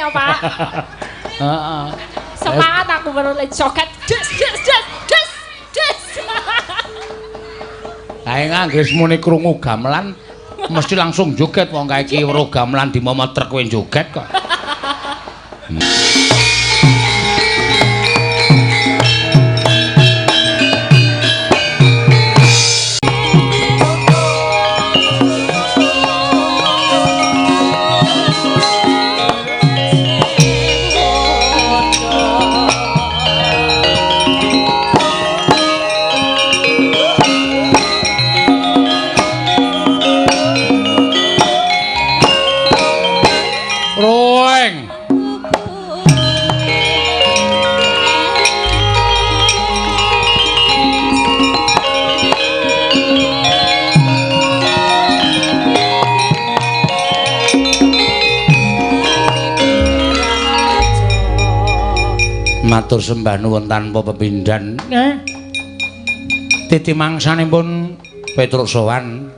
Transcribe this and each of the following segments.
ya, Pak. Heeh. Semangat aku baru le joget. Des des des des des. Kae anggere muni krungu gamelan mesti langsung joget wong kae iki weruh gamelan dimomo trek kowe joget kok. Roeng. Matur sembah nuwun tanpa pepindhan. Titi mangsanipun Petruk sowan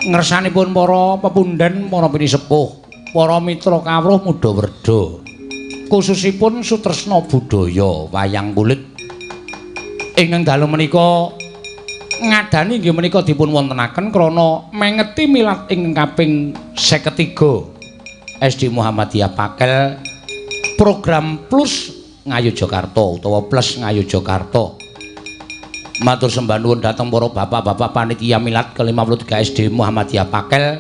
ngersanipun para pepundhen, para pinisepuh, para mitra kawruh muda werda. Khususipun sutresna budaya wayang kulit. Ingkang dalu menika ngadani inggih menika dipun wontenaken krana mengeti milad ingkang kaping 53 SD Muhammadiyah Pakel program Plus Ngayogyakarta utawa Plus Ngayogyakarta. Matur sembah nuwun dhateng para bapak-bapak panitia milad ke-53 SD Muhammadiyah Pakel.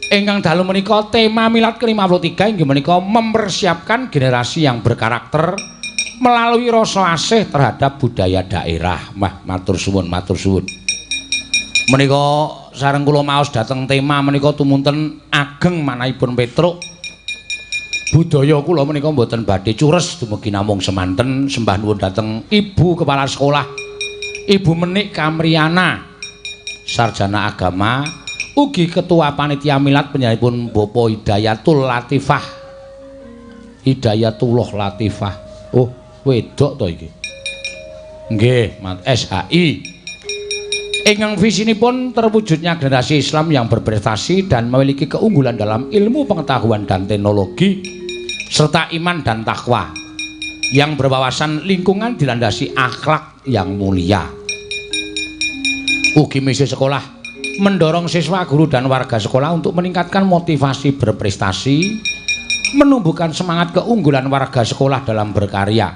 Ingkang dalu menika tema milad ke-53 inggih menika mempersiapkan generasi yang berkarakter melalui rasa asih terhadap budaya daerah. Wah, matur suwun, matur suwun. Menika sareng kula maos dhateng tema menika tumunten ageng manahipun Petruk. Budaya kula menika mboten badhe cures dumugi namung semanten. Sembah nuwun dhateng Ibu Kepala Sekolah, Ibu Menik Kamriana, Sarjana Agama, ugi Ketua Panitia Milad panjenenganipun Bapak Hidayatul Latifah. Hidayatullah Latifah. Oh, wedok to iki. Nggih, SHI. Ingkang visinipun terwujudnya generasi Islam yang berprestasi dan memiliki keunggulan dalam ilmu pengetahuan dan teknologi serta iman dan takwa yang berwawasan lingkungan dilandasi akhlak yang mulia. Ugi misi sekolah mendorong siswa, guru dan warga sekolah untuk meningkatkan motivasi berprestasi, menumbuhkan semangat keunggulan warga sekolah dalam berkarya,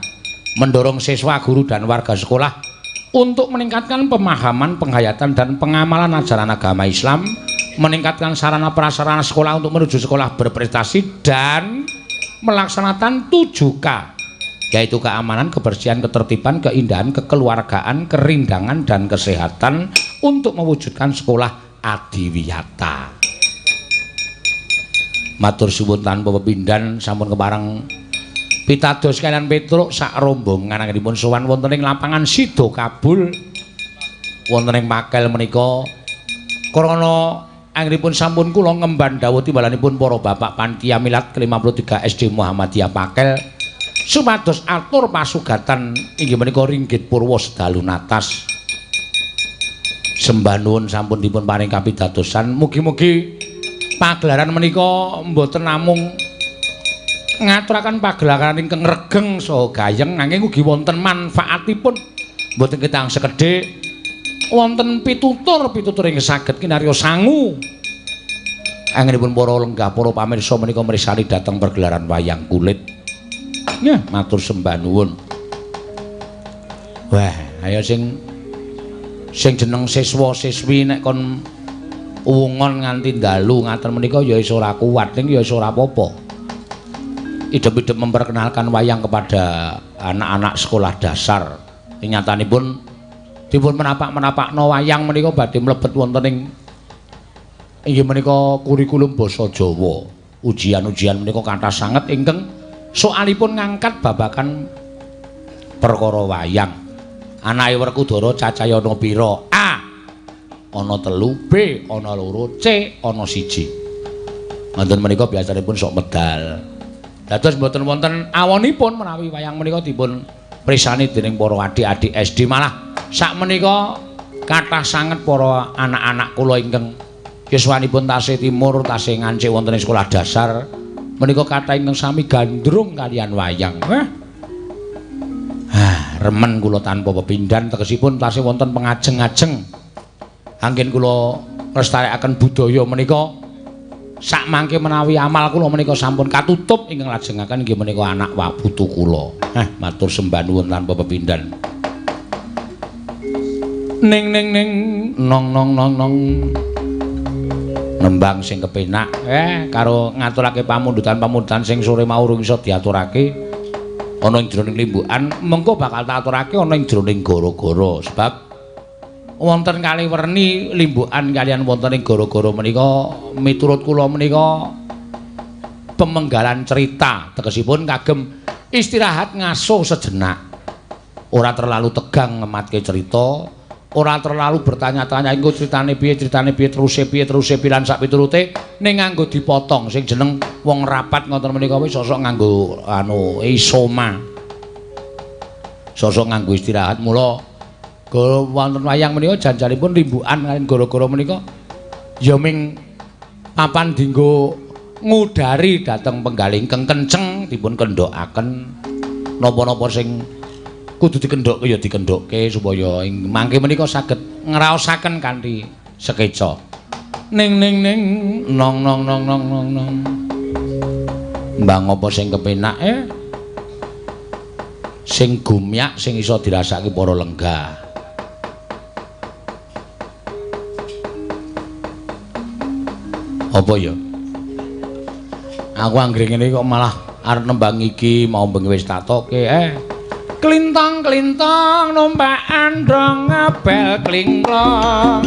mendorong siswa, guru dan warga sekolah untuk meningkatkan pemahaman, penghayatan dan pengamalan ajaran agama Islam, meningkatkan sarana prasarana sekolah untuk menuju sekolah berprestasi dan melaksanakan 7K, yaitu keamanan, kebersihan, ketertiban, keindahan, kekeluargaan, kerindangan dan kesehatan untuk mewujudkan sekolah adiwiyata. Matur suwun tanpa pepindhan sampun kepareng pitados kaliyan Petruk sak rombongan anggenipun sowan wonten ing lapangan Sida Kabul wonten ing Pakel menika krana anggenipun sampun kula ngemban dawuh timbalanipun para bapak panitia milad ke-53 SD Muhammadiyah Pakel supados atur pasugatan inggih menika ringgit purwa sedalu natas. Sembah nuwun sampun dipun paring kapidadosan. Mugi-mugi pagelaran menika mboten namung ngaturaken pagelaran ingkang regeng saha gayeng nanging ugi wonten manfaatipun. Mboten ketang sekedhik wonten pitutur-pitutur ingkang saged kinarya sangu. Anggenipun para lenggah para pamirsa menika mrisani dhateng pergelaran wayang kulit. Nggih, matur sembah nuwun. Wah, ayo sing jeneng siswa-siswi nek kon wungon nganti dalu ngaten menika ya iso ora kuat ning ya iso ora apa-apa. Idep-idep memperkenalkan wayang kepada anak-anak sekolah dasar. Nyatanipun dipun menapak-menapakno wayang menika badhe mlebet wonten ing inggih menika kurikulum basa Jawa. Ujian-ujian menika kathah sanget ingkang soalipun ngangkat babagan perkara wayang. Anake Werkudara cacahe ana pira? A ana 3, B ana 2, C ana 1. Wonten menika biasanipun sok medal. Dados mboten wonten awonipun menawi wayang menika dipun prisani dening para adik-adik SD. Malah sakmenika kathah sanget para anak-anak kula ingkang yuswanipun tasih timur, tasih ngancik wonten ing sekolah dasar Menika kathah ingkang sami gandrung kalian wayang. Ah, remen kula tanpa pepindhan tegesipun tasih wonten pengajeng-ajeng. Anggen kula nglestarekaken budaya menika sakmangke menawi amal kula menika sampun katutup ingkang lajengaken inggih menika anak wa putu kula. Matur sembah nuwun tanpa pepindhan. Ning ning ning nong nong nong nong. Nembang sing kepenak karo ngaturake pamundutan-pamundutan sing sore mau urung iso diaturake ana ing jroning limbukan, mengko bakal tak aturake ana ing jroning gara-gara sebab wonten kalih werni limbukan kalian wonten ing gara-gara menika miturut kula menika pemenggalan cerita tegesipun kagem istirahat ngaso sejenak, ora terlalu tegang ngematke cerita, ora terlalu bertanya-tanya engko critane piye teruse piye lan sak piturute ning nganggo dipotong sing jeneng wong rapat ngoten menika wis sosok nganggo anu isoma, sosok nganggo istirahat. Mula wonten wayang menika janjanipun limbukan kaliyan gara-gara menika ya ming papan dinggo ngudari dhateng penggalih ingkang kenceng dipun kendhokaken napa-napa sing kudu dikendhokke ya dikendhokke supaya ing mangke menika saged ngraosaken kanthi sekeca. Ning ning ning nong nong nong nong nong nong. Mbang apa sing kepenak sing gumyak sing iso dirasake para lenggah. Apa ya? Aku anggere ngene kok malah arep nembang iki mau bengi wis tatoke. Klintang-klintang numpak andong ngebel klingklong.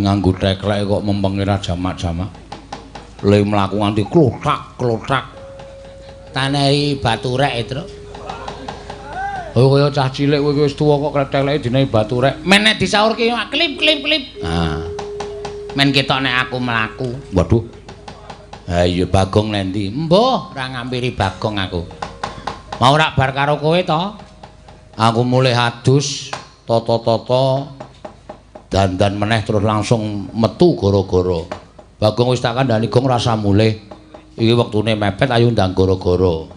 Nganggo teklek kok mempenge ra jamak-jamak. Le mlaku nganti klothak-klothak. Tanehi batu rek, Truk. Oh kaya cah cilik kowe wis tuwa kok kletekleke dinehi batu rek. Men nek disaurke klip klip klip. Ha. Men ketok nek aku mlaku. Waduh. Ha iya Bagong nendi? Mbuh, ora ngampiri Bagong aku. Mau rak bar karo kowe to? Aku mulih adus, tata-tata dandan meneh terus langsung metu gara-gara. Bagong wis tak kandhani gong rasa mulih. Iki wektune mepet ayo ndang gara-gara.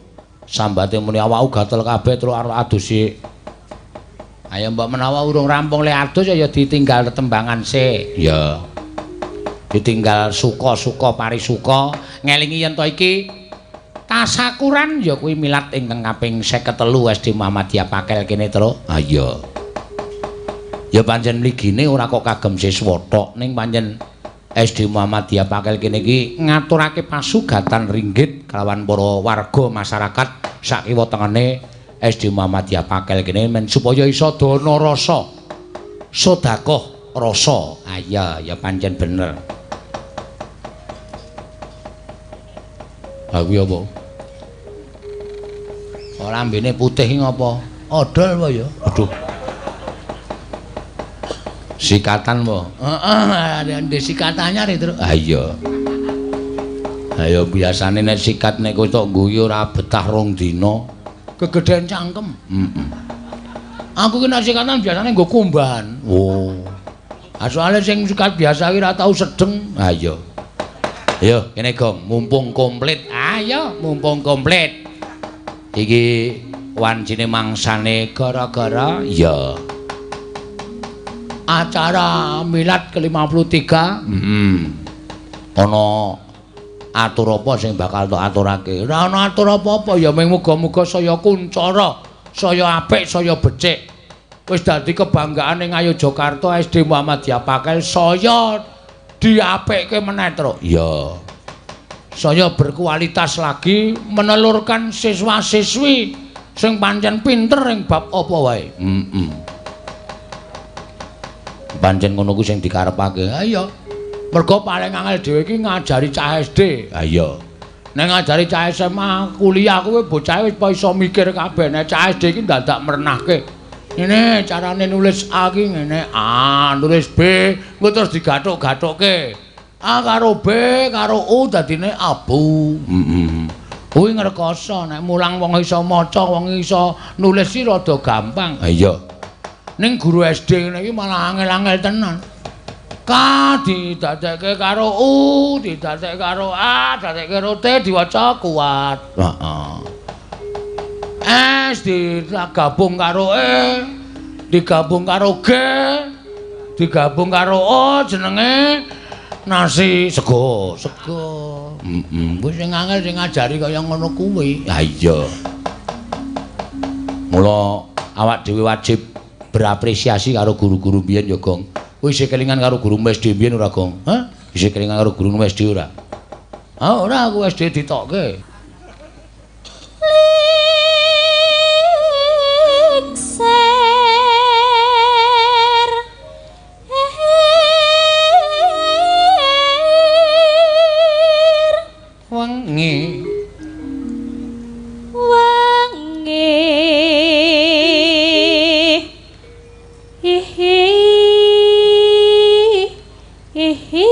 Sambate muni awakku gatel kabeh terus arep adus sik. Ayo mbok menawa urung rampung le adus ya ditinggal tetembangan sik. Ya. Ditinggal suka-suka parisuka ngelingi yen to iki tasakuran ya kuwi milad ingkang kaping 53 SD Muhammadiyah Pakel kene, Truk. Ha iya. Ya pancen mligine ora kok kagem siswa tok, ning pancen SD Muhammadiyah Pakel kene iki ngaturake pasugatan ringgit kelawan para warga masyarakat sakiwa tengene SD Muhammadiyah Pakel kene men supaya iso dana rasa sedekah rasa. Ah iya, ya pancen bener. Ha kuwi apa? Ora lambene putih iki ngapa? Odol apa ya? Aduh. Sikatan po. Heeh, ada sikatannya itu. Ah iya. Ayo biasane nek sikat nek kowe tok guyu ora betah rong dina, kegedhen cangkem. Heeh. Aku ki nek sikatan biasane nggo kumbahan. Oh. Ah soalé sing sikat biasa ki ora tau sedeng. Ha iya. Ayo kene Gong, mumpung komplit. Ayo mumpung komplit. Iki wancine mangsane gara-gara ya acara milad ke-53. Heeh. Ana atur apa sing bakal tok aturake? Ora ana atur apa-apa ya mung muga-muga saya kuncara, saya apik, saya becik. Wis dadi kebanggaan ing Ngayogyakarta SD Muhammadiyah Pakel saya diapikke meneh, Truk. Iya. Saya berkualitas lagi menelurkan siswa-siswi sing pancen pinter ing bab apa wae. Heeh. Pancen ngono kuwi sing dikarepake. Ha iya. Mergo paling angel dhewe iki ngajari cah SD. Ha iya. Nek ngajari cah SMA, kuliah kuwi bocah wis iso mikir kabeh. Nek cah SD iki dadak merenahke. Ngene carane nulis A ki ngene, A, nulis B, engko terus digathuk-gathukke. A karo B karo U dadine abu. Heeh. Kuwi ngrekoso nek mulang wong iso maca, wong iso nulis iki rada gampang. Ha iya. Ning guru SD ngene iki malah angel-angel tenan. K didadekke karo U, didadekke karo A, dadekke karo T diwaca kuat. Heeh. S digabung karo E, digabung karo G, digabung karo O jenenge nasi sego, sego. Heeh, kuwi sing angel sing ngajari kaya ngono kuwi. Ha iya. Mula awak dhewe wajib berapresiasi karo guru-guru biyen ya, Gong. Kowe isih kelingan karo guru SD biyen ora, Gong? Hah? Isih kelingan karo guru SD ora? Ah, ora, aku SD ditokke. Lingser wengi wengi hihi hihi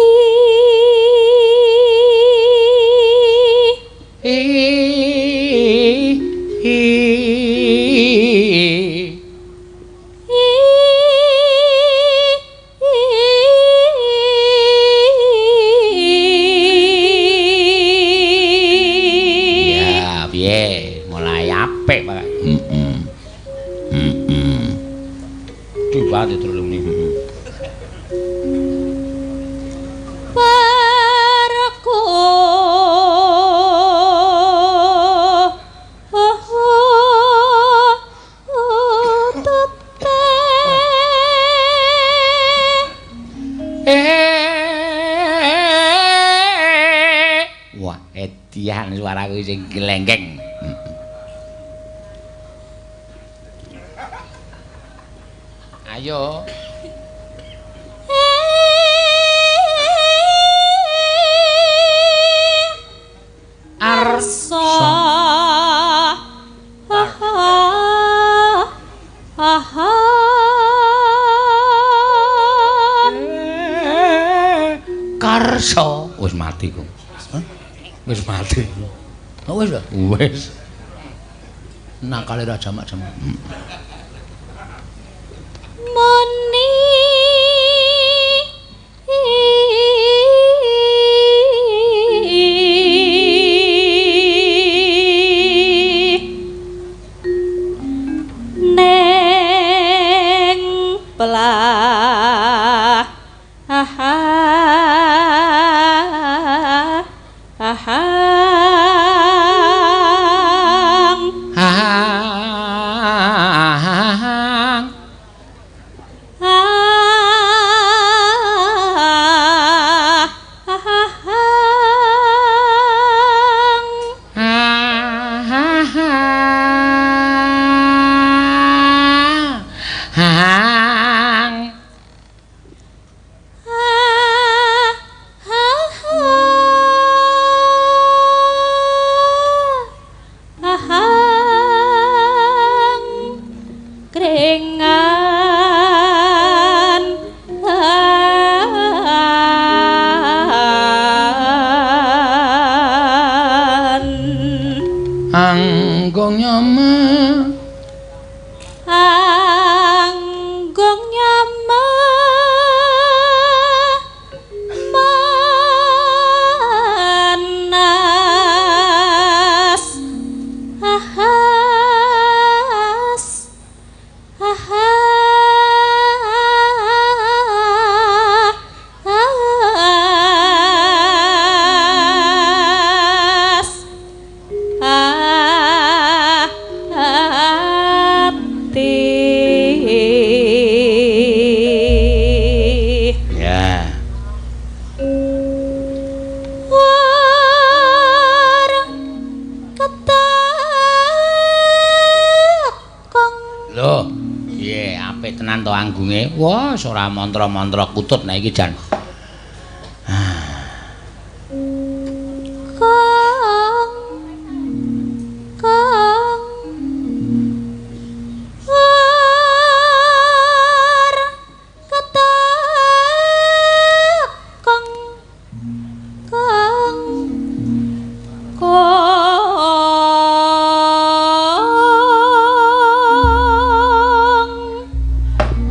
Ya, piye? Mulai apik, Pak. Heeh. Heeh. Coba diterus nih. Perku Wah, edian suaraku sing glenggeng. Ayo. Arsa Karsa wis mati kok. Wis mati. Oh wis ta? Wis. Nakale ra jamak-jamak. Muni neng pelah ahang Hang. Anggung nyama. Anggung nyama. Manas. Ahas. Ahas. Ati. Ya. War ketekong. Lho, piye apik tenan to anggunge? Wah, ora mantra-mantra kutut nek iki jan. Kong kong war ketekong kong kong.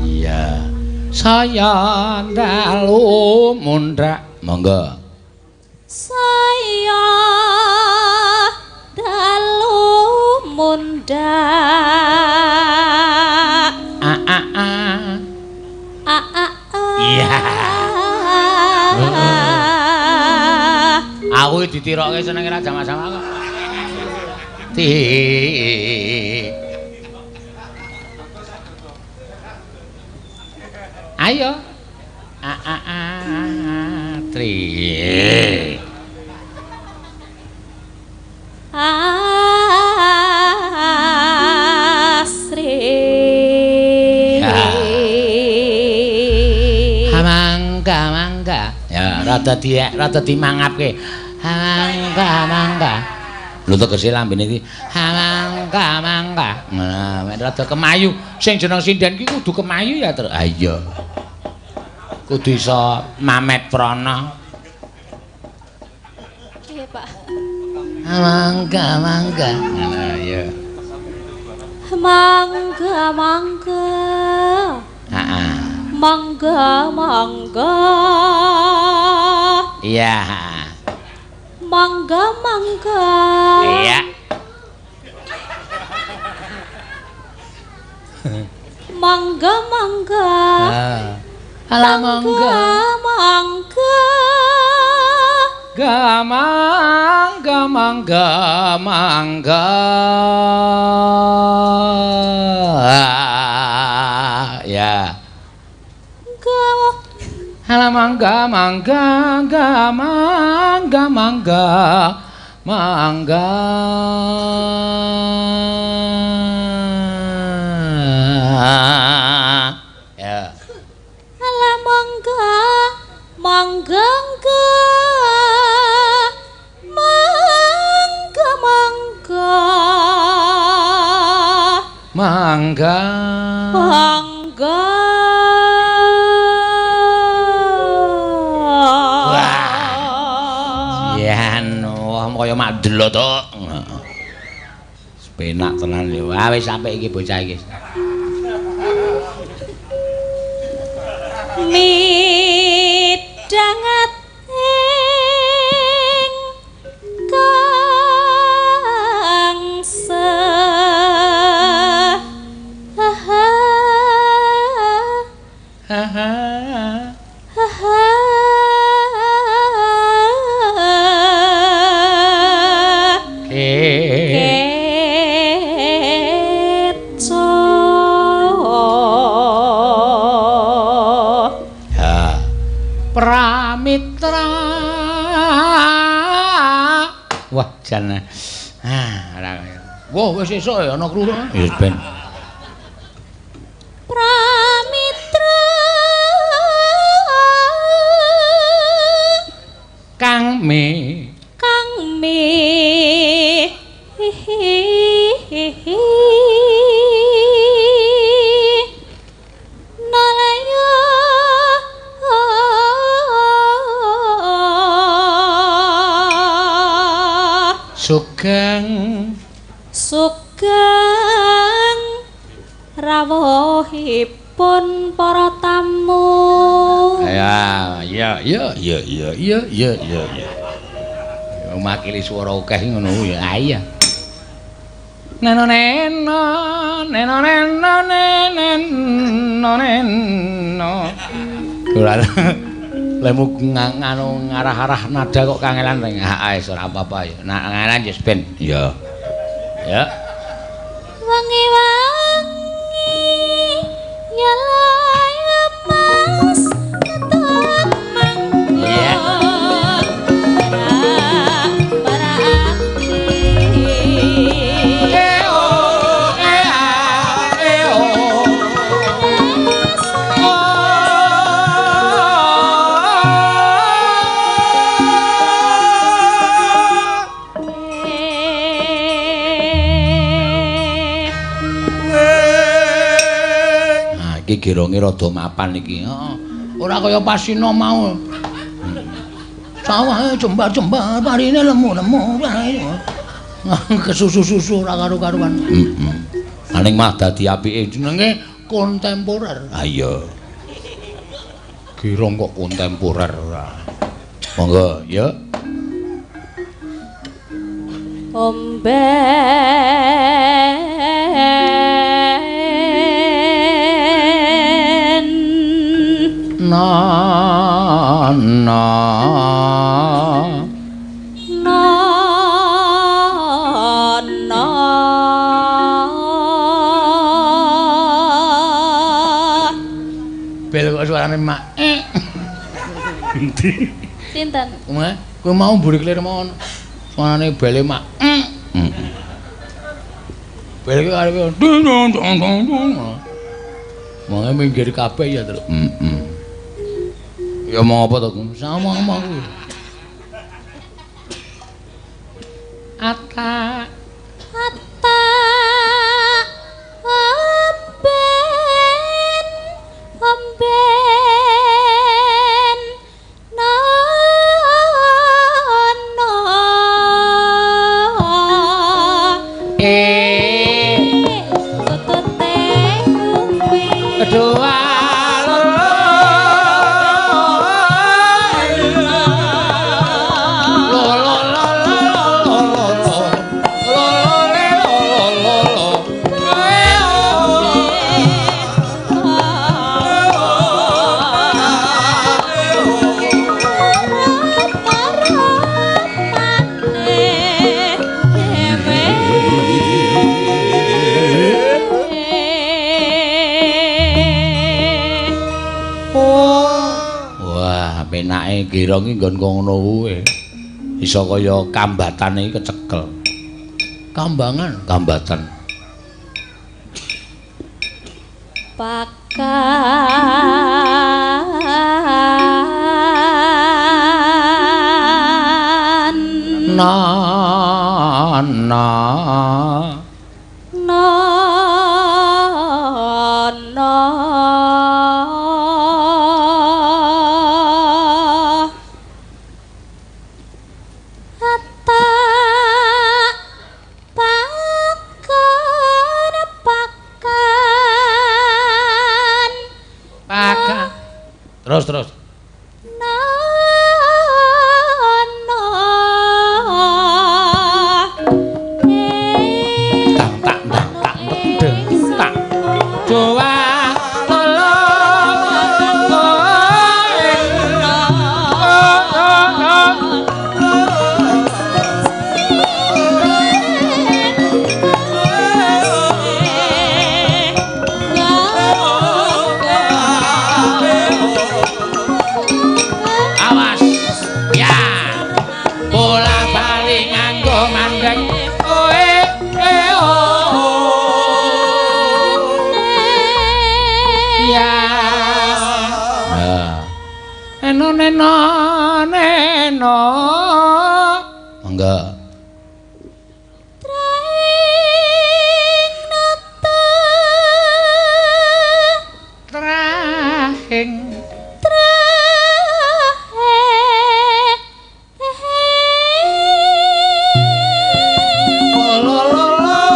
Iya. Saya dalu mundhak. Monggo. Saya dalu mundhak. A a a. A a a. Iya. Aku iki ditirokke senenge ra sama-sama kok. Ti. Ayo. A a a tri. Asri. Ya. Mangga mangga. Ya, rada di rada dimangapke. Mangga mangga. Lho tegese lambene iki mangga mangga. Nah, mek rada kemayu. Sing jeneng sinden ki kudu kemayu ya, Tru. Ha iya. Kudu iso mamet prana. Iya, Pak. Mangga mangga. Nah, iya. Mangga mangga. Heeh. Mangga mangga. Iya. Mangga mangga. Iya. Mangga mangga. Alah mangga. Mangga. Mangga mangga mangga mangga. Ya. Mangga. Alah mangga mangga mangga mangga mangga mangga. Ya. Alah mangga mangga mangga mangga mangga Mangga. Mangga. Wah. Yen wah kaya madelo to. Penak tenan ya. Wah wis apik iki bocah iki. Midhanget ing kangsa. Ha Ha ha. Keco. Ya. Pramitra. Wah, jan. Ah, ora kaya. Wah, wis esuk ya ana krungu. Ya ben. Pramitra. Kang Me. Kang Me. Nalaya. Sugeng Sugeng rawuhipun para tamu. Ya, ya, ya, ya, ya, ya, ya, ya, ya. Makili swara akeh ngono kuwi. Ah iya. Neno neno neno neno neno neno. Ora lemu nganu ngarah-arah nada kok kangelan reng. Ah wis ora apa-apa ya. Nak kangelan ya ben. Iya. Ya. Wangi-wangi nyala emas ketut manggon. Iya. Para ati. E o e a e o. Nah, iki geronge rada mapan iki. Heeh. Ora kaya pasino mau. Sawah jembar-jembar, parine lemu-lemu. Kesusu-susu ora karu-karuan. Heeh. Aning mah dadi apike jenenge kontemporer. Ha iya. Gerong kok kontemporer ora. Monggo, ya. Omben Na na na na bel kok suarane mak. Endi? Sinten? Kowe mau mburi klir mawon. Suarane bele mak. Bel ki arepe ding dong dong dong dong. Wonge minggir kabeh ya, Truk. Heeh. Ya mau apa to? Sama sama kuwi. Ata ata omben omben na na e tutute kuping dua Wah, penake girong iki nggon ngono kuwi. Iso kaya kambatane iki kecekel. Kambangan, kambatan. Pakan Na na na na ata pakan pakan pakan. Terus terus. Na na Tang tak tang tak deng tak. Dua lolo Awas. Ya. Bola bali nganggo mandek. Oe e o. Ya. Eno neno neno. Monggo. Traing nata Trahing. Trahe Lo lo lo.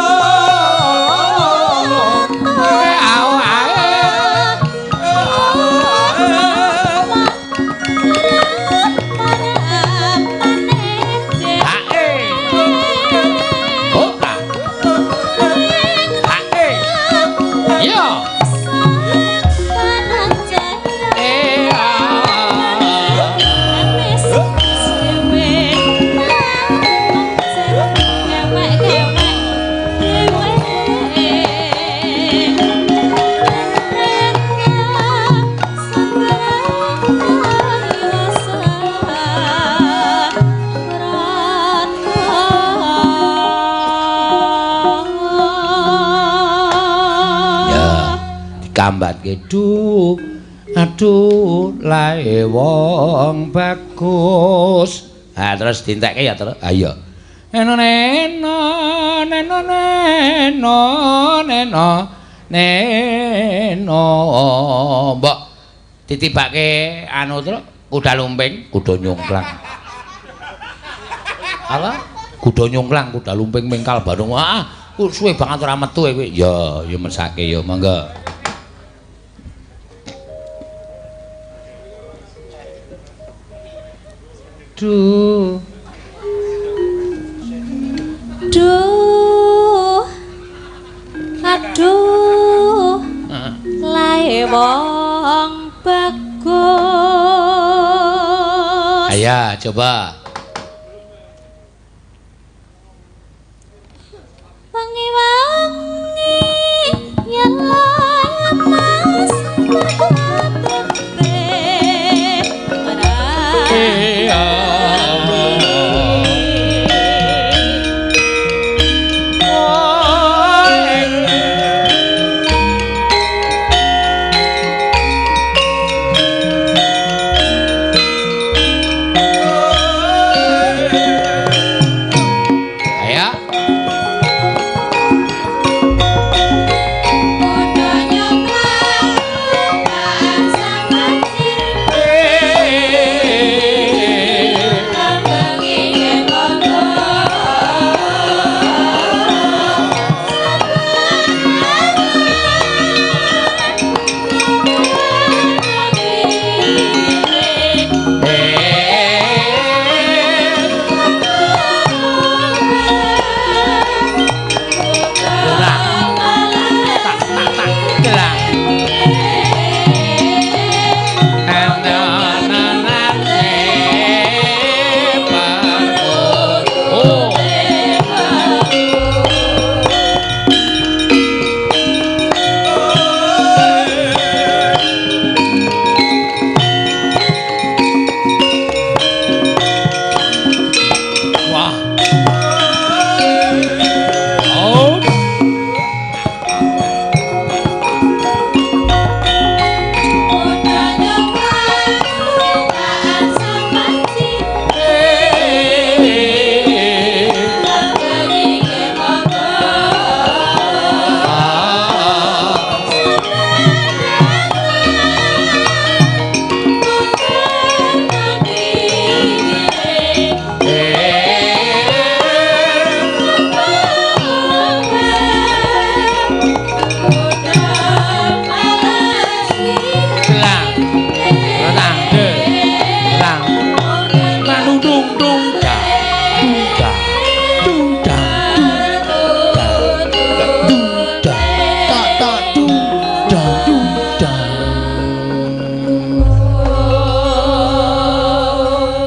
Ditambatke duh aduh lae wong bagus. Ha terus dientekke ya terus. Ha iya. Eno neno neno neno neno neno mbok ditibake anu terus kuda lumping, kuda nyungklang. Apa? Kuda nyungklang, kuda lumping mengkal bareng. Ah, suwe banget ora metu kowe. Ya, ya mesake ya, monggo. Duh. Duh. Aduh. Lae wong bagus. Ayo coba. Wangi-wangi nyala mas tempe.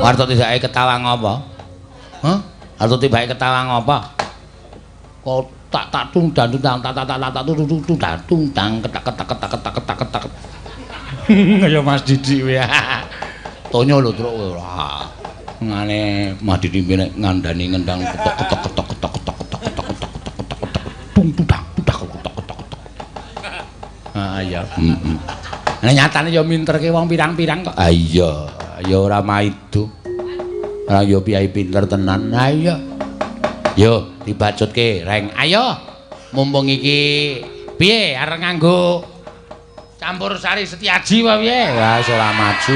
Arto tibake ketawa ngopo? Hah? Arto tibake ketawa ngopo? Kok tak tak tung dan tung tak tak tak tak tung tung tung tung tang ketak ketak ketak ketak ketak ketak. Kaya Mas Didik kowe. Tonyo lho truk kowe ora. Ngene Mas Didik nek ngandani ngendang ketok ketok ketok ketok ketok ketok ketok ketok ketok ketok ketok tung tung tang tung ketok ketok ketok. Ah iya. Heeh. Nah nyatane ya minterke wong pirang-pirang kok. Ah iya, ya ora maido. Ora ya piyai pinter tenan. Ha iya. Yo dibacutke, Reng. Ayo. Mumpung iki piye arep nganggo campur sari Setiaji apa piye? Wah, wis ora maju.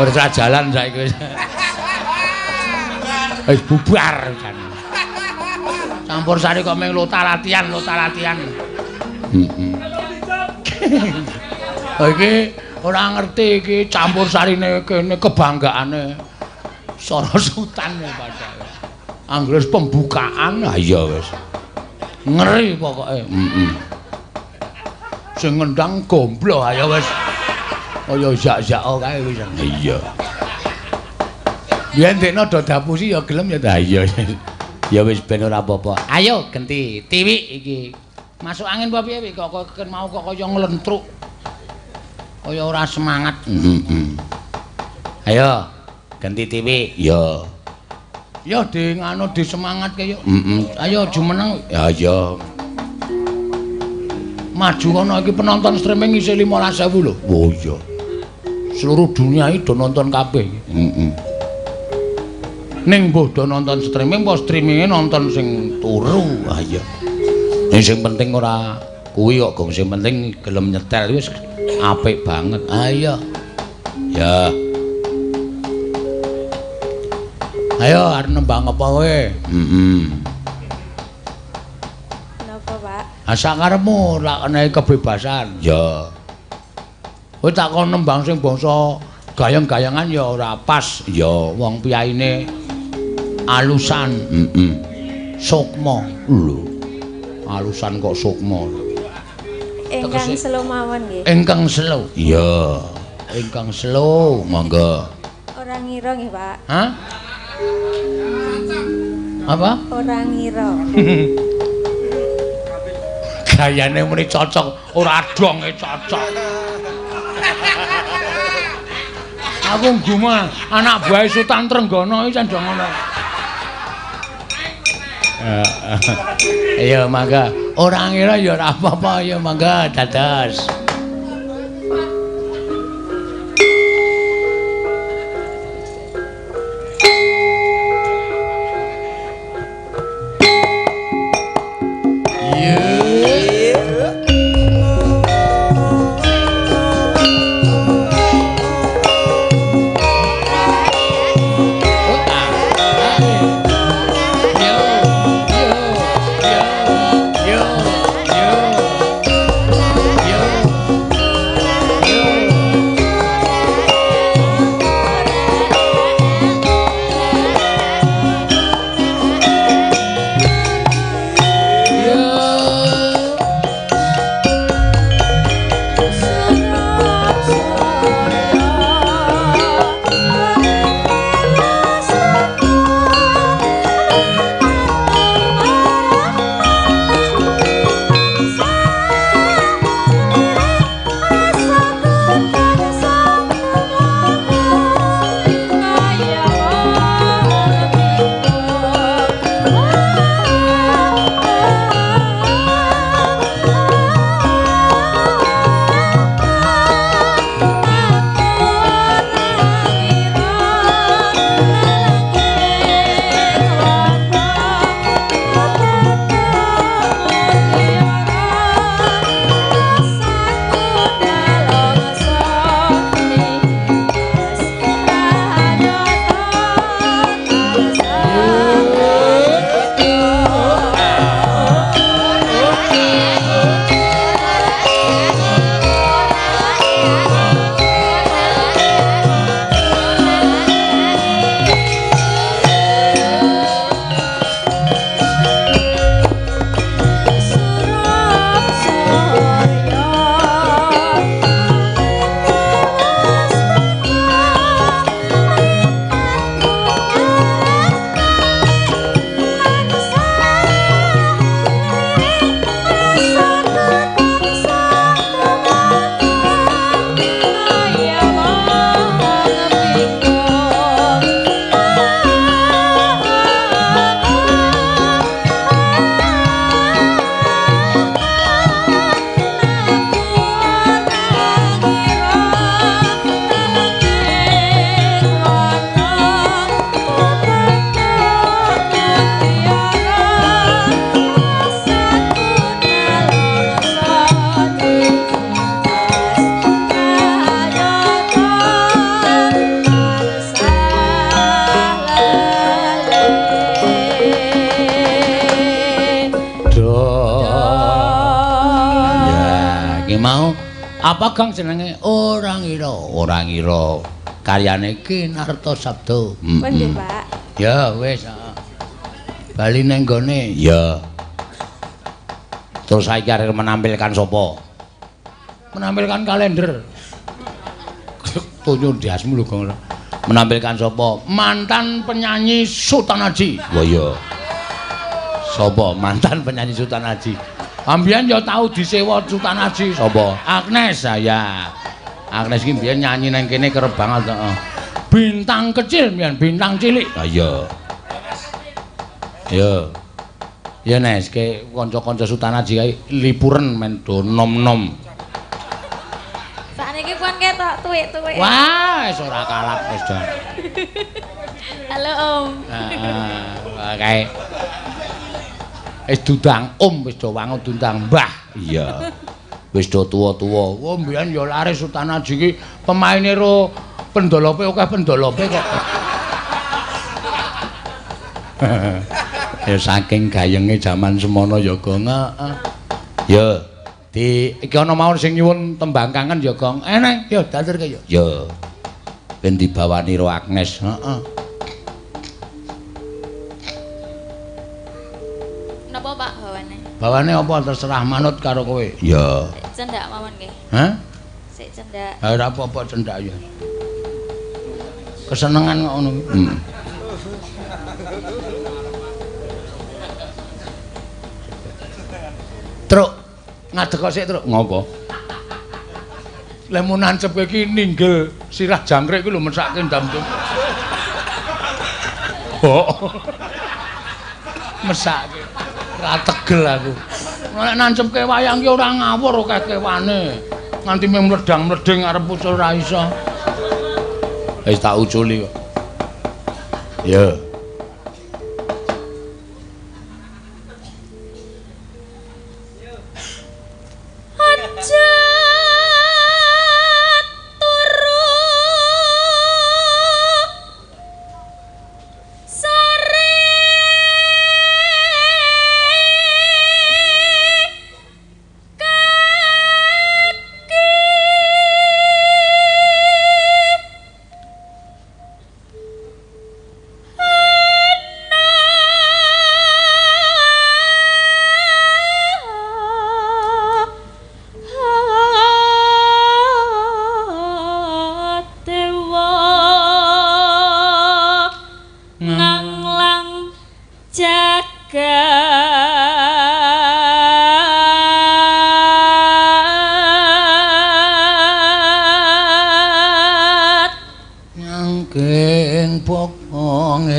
Ora jalan saiki wis. Wis bubar jan. Campur sari kok mung lota latihan, lota latihan. Heeh. Iki ora ngerti iki campur sarine kene kebanggaane Sorosutan ya padahal. Anggere pembukaan, ha iya wis. Ngeri pokoke. Heeh. Sing ngendang gomblo ayo wis. Kaya jak-jak kae wis. Iya. Biyen dekno do dapusi ya gelem ya ta. Iya. Ya wis ben ora apa-apa. Ayo genti tiwik iki. Masuk angin apa piye kok kok mau kok kaya nglentruk. Kaya ora semangat. Heeh. Ayo ganti tiwik. Ya. Ya di nganu disemangatke yo. Heeh. Ayo jumeneng. Ya iya. Maju kono iki penonton streaming isih 15.000 lho. Oh iya. Seluruh dunia iki do nonton kabeh iki. Heeh. Ning mbuh do nonton streaming apa streaminge nonton sing turu. Ah iya. Sing penting ora kuwi kok, Gong. Sing penting gelem nyetel wis apik banget. Ah iya. Ya. Ayo arep nembang apa kowe? Heeh. Napa, Pak? Ah sakarepmu lak kenehi kebebasan. Ya. Kowe tak kon nembang sing bangsa gayeng-gayengan ya ora pas. Ya, wong piyaine alusan. Heeh. Sukma. Lho. Alusan kok sukma. Ingkang selo mawon nggih. Ingkang selo. Iya. Ingkang selo, monggo. Ora ngira nggih, Pak. Hah? Apa? Ora ngira. Gayane muni cocok, ora donge cocok. Aku gumah anak buahe Sultan Trenggana iki candha ngono. Iya mangga. Ora ngira ya ora apa-apa ya mangga dados. Apa Kang jenenge? Ora ngira, ora ngira. Karyane Ki Narto Sabdo. Nggih, Pak. Ya wis, heeh. Bali ning gone. Ya. Terus saiki arep menampilkan sapa? Menampilkan kalender. Tunjuk diasmu lho, Kang. Menampilkan sapa? Mantan penyanyi Sultan Haji. Wah iya. Sapa mantan penyanyi Sultan Haji? Ambiyen ya tau disewa Sultan Haji. Sapa? Agnes saya. Agnes iki mbiyen nyanyi nang kene kerep banget, heeh. Bintang kecil mbiyen, bintang cilik. Ha iya. Ya. Ya Nes, ke kanca-kanca Sutanaji kae lipuren men do nom-nom. Sakniki pun ketok tuwek-tuwek. Wah, wis ora kalap wis jan. Halo Om. Heeh, kae. Wis dundang Om, wis do wangun dundang Mbah. Iya. Wis do tuwa-tuwa. Wah, mbiyen ya laris Sutanaji iki pemaine ro pendolope akeh pendolope kok. Ya saking gayenge jaman semono ya Gong. Heeh. Ya, di iki ana mawon sing nyuwun tembang kangen ya Gong. Eneng, ya daturke ya. Ya. Ben dibawani ro Agnes. Heeh. Napa Pak bawane? Bawane apa terserah manut karo kowe. Ya. Cendak mawon nggih. Hah? Sik cendak. Ha ora apa-apa cendak ya. Kesenengan kok ngono. Heeh. Truk, ngadeg kok sik, Truk. Ngopo? Lemu nancep kowe iki ninggel sirah jangkrik kuwi lho mesake ndam-ndam. Oh. Mesake. Ora tegel aku. Nek nancepke wayang ki ora ngawur akeh kewane. Nganti meh mledang-mleding arep ucul ora iso. Wis tak uculi kok. Ya.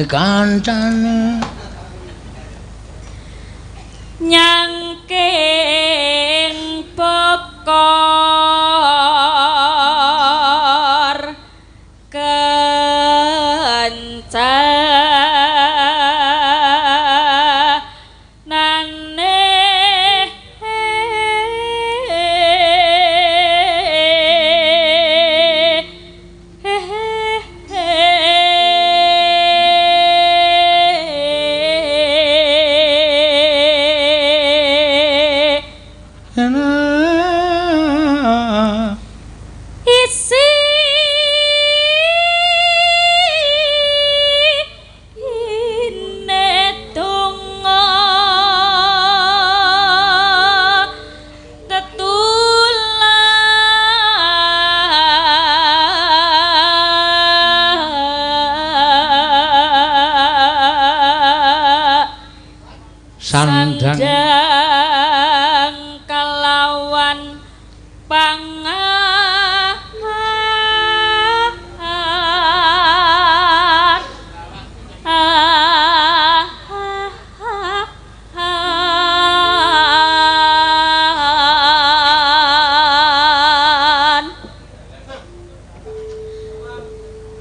Kancane nyangking bokor kencanane Sandang kelawan pangar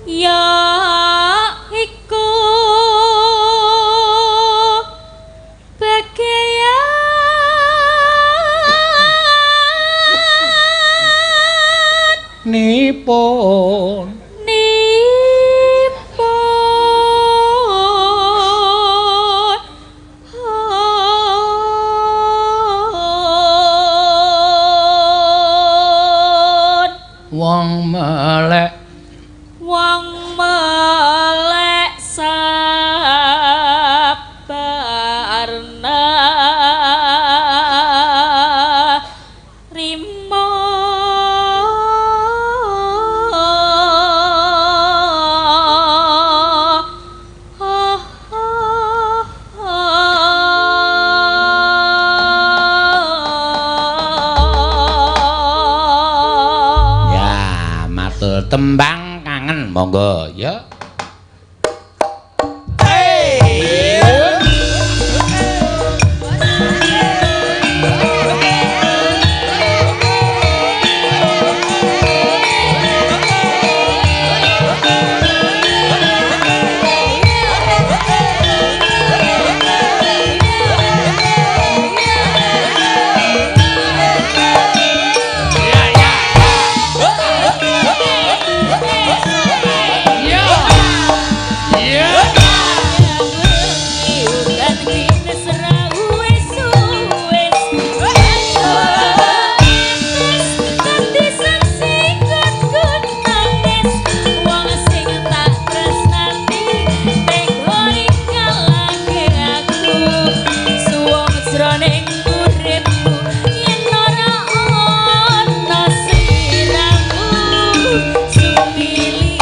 ya iku nipun nipun wong melek sabarna rimo. Ya, matur tembang kangen monggo ya. Hey. jroning uripku yen ora ana sliramu sumili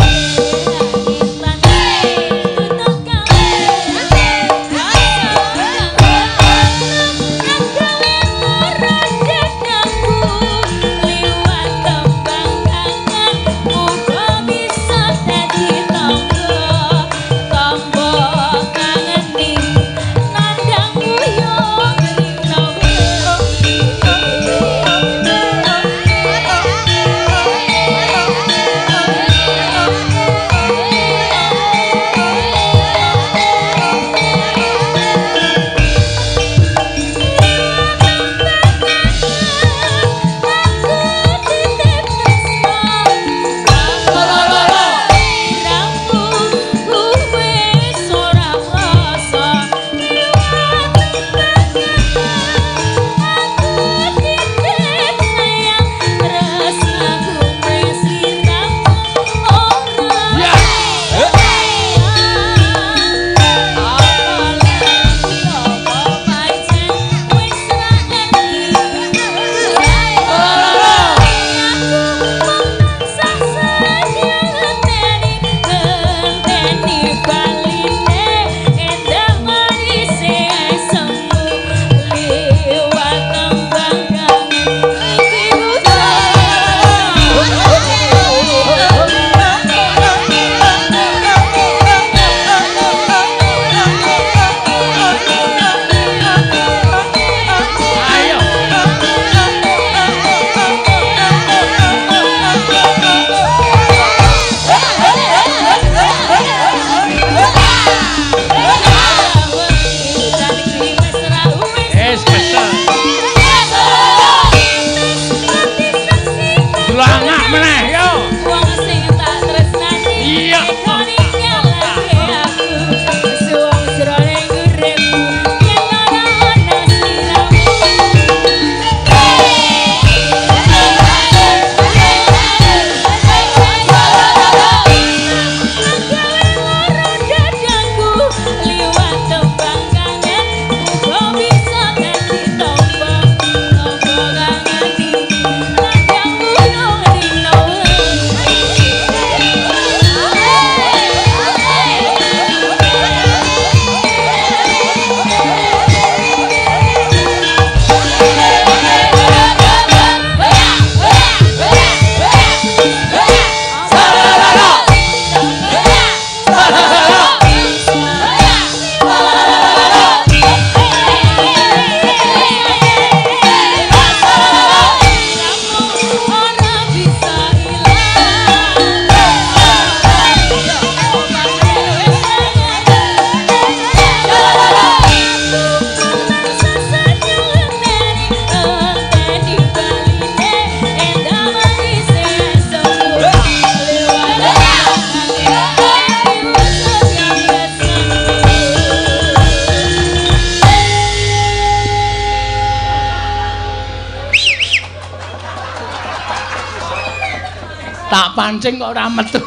Tak pancing kok ora metu.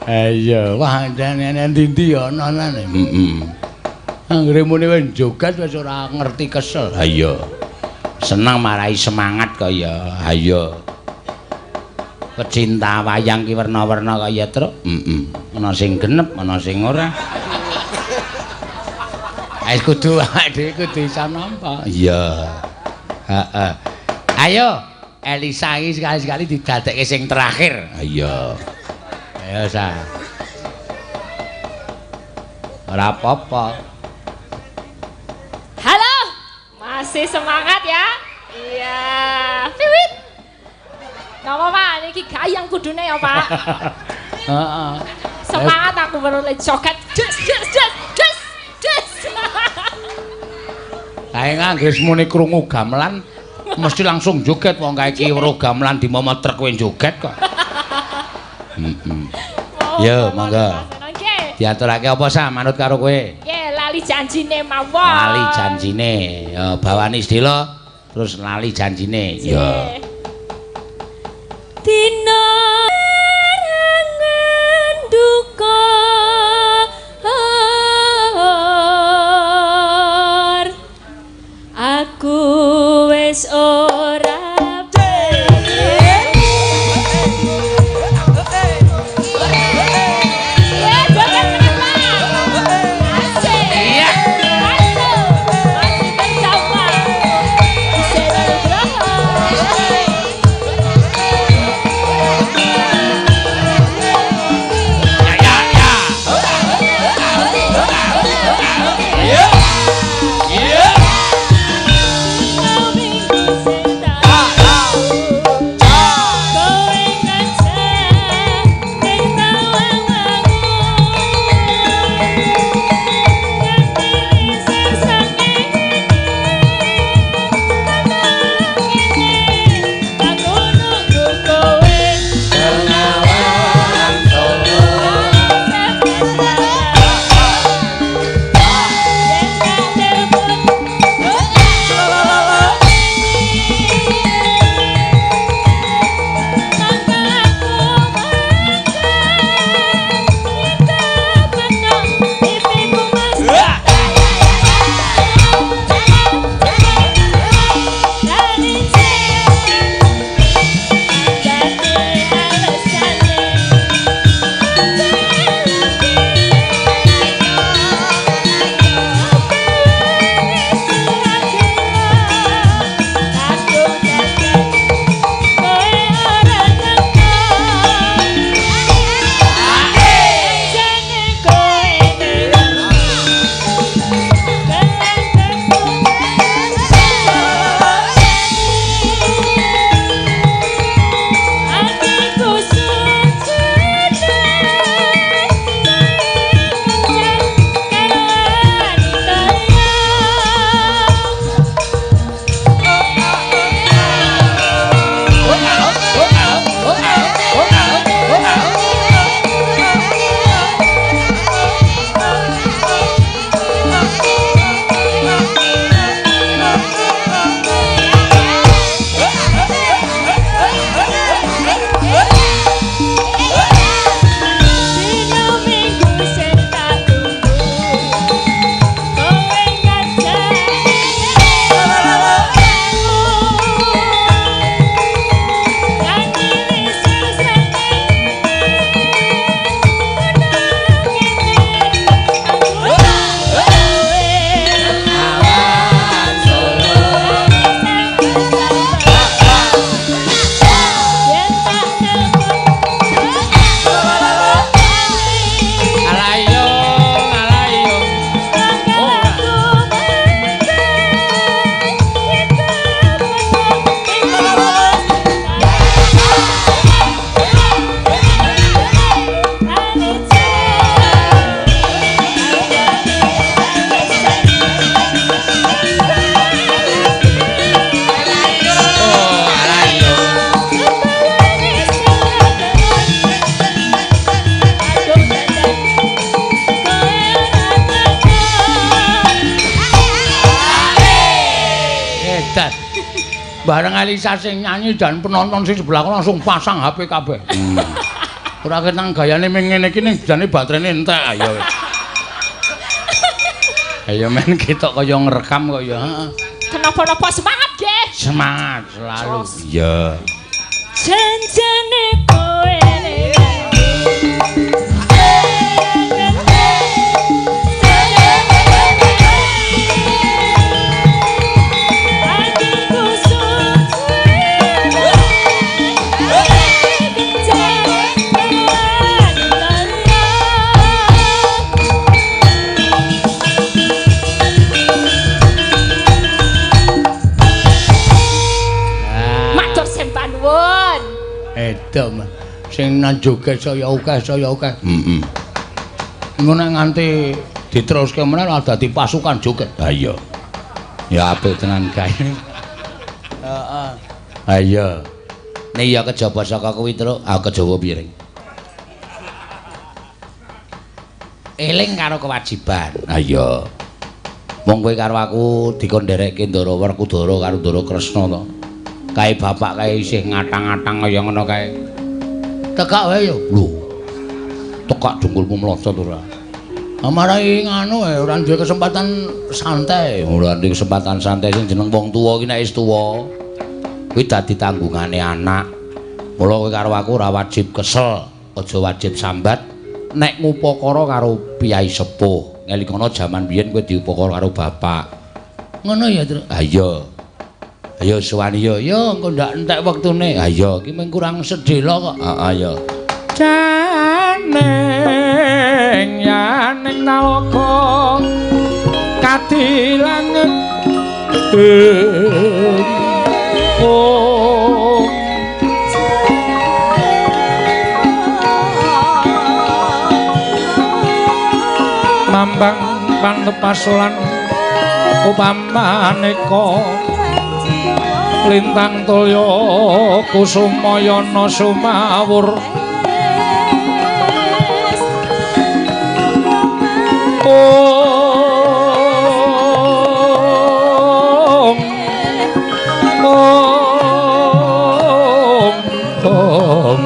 Iya, wah ndi-ndi ana nane. Heeh. Anggere muni wis joget wis ora ngerti kesel. Ha iya. Seneng marai semangat kaya. Ha iya. Pecinta wayang ki werna-werna kaya truk. Heeh. Ana sing genep, ana sing ora. Wis kudu awake dhewe kudu iso nampa. Iya. Heeh. Ayo Elisa iki sekali-sekali didadekke sing terakhir. Iya. Ayo sa. Ora apa-apa. Halo, masih semangat ya? Iya. Wiwit. Napa Pak, niki gayang kudune ya Pak. Heeh. Semangat aku baru le joget. Des des des des des. Kae nganggo muni krungu gamelan mesti langsung joget wong kae iki weruh gamelan dimomo trek kowe joget kok. Heeh. Yo, monggo. Nggih. Diaturake apa sa manut karo kowe? Nggih, lali janjine mawon. Lali janjine. Ya bawani sedhela terus lali janjine. Ya. Dina rangan duka Aku wis ora Bareng Elisa sing nyanyi dan penonton sing sebelah langsung pasang HP kabeh. Ora ketang gayane ming ngene iki ning jane baterene entek ayo. Ayo men ketok kaya ngrekam kok ya. Heeh. Kenapa-napa semangat nggih. Semangat selalu. Iya. Janjane kowe Edem sing nang joget saya akeh saya akeh. Heeh. Engko nek nganti diteruske meneh dadi pasukan joget. Ha iya. Ya apik tenan kae. Heeh. Ha iya. Nek ya kejaba saka kuwi truk, ah kejawa piye? Eling karo kewajiban. Ha iya. Wong kowe karo aku dikon nderekke Ndara Werkudara karo Ndara Kresna to. Kae bapak kae isih ngatang-ngatang kaya ngono kae. Tekak wae yo. Lho. Tekak jungkulmu mlocot ora. Marai nganu ora duwe kesempatan santai. Ora duwe kesempatan santai sing jeneng wong tuwa iki nek wis tuwa kuwi dadi tanggungane anak. Mula kowe karo aku ora wajib kesel, aja wajib sambat nek ngupakara karo piyai sepuh. Ngelingana jaman biyen kowe diupakara karo bapak. Ngono ya, Truk? Ha iya. Ayo suwani ya, ya engko ndak entek wektune. Ha iya, iki mung kurang sedhela kok. Heeh ya. Janing yaning talaga kadilanget oh mambang pantepas lan upamaneka lintang tulya kusumayana sumawur om om om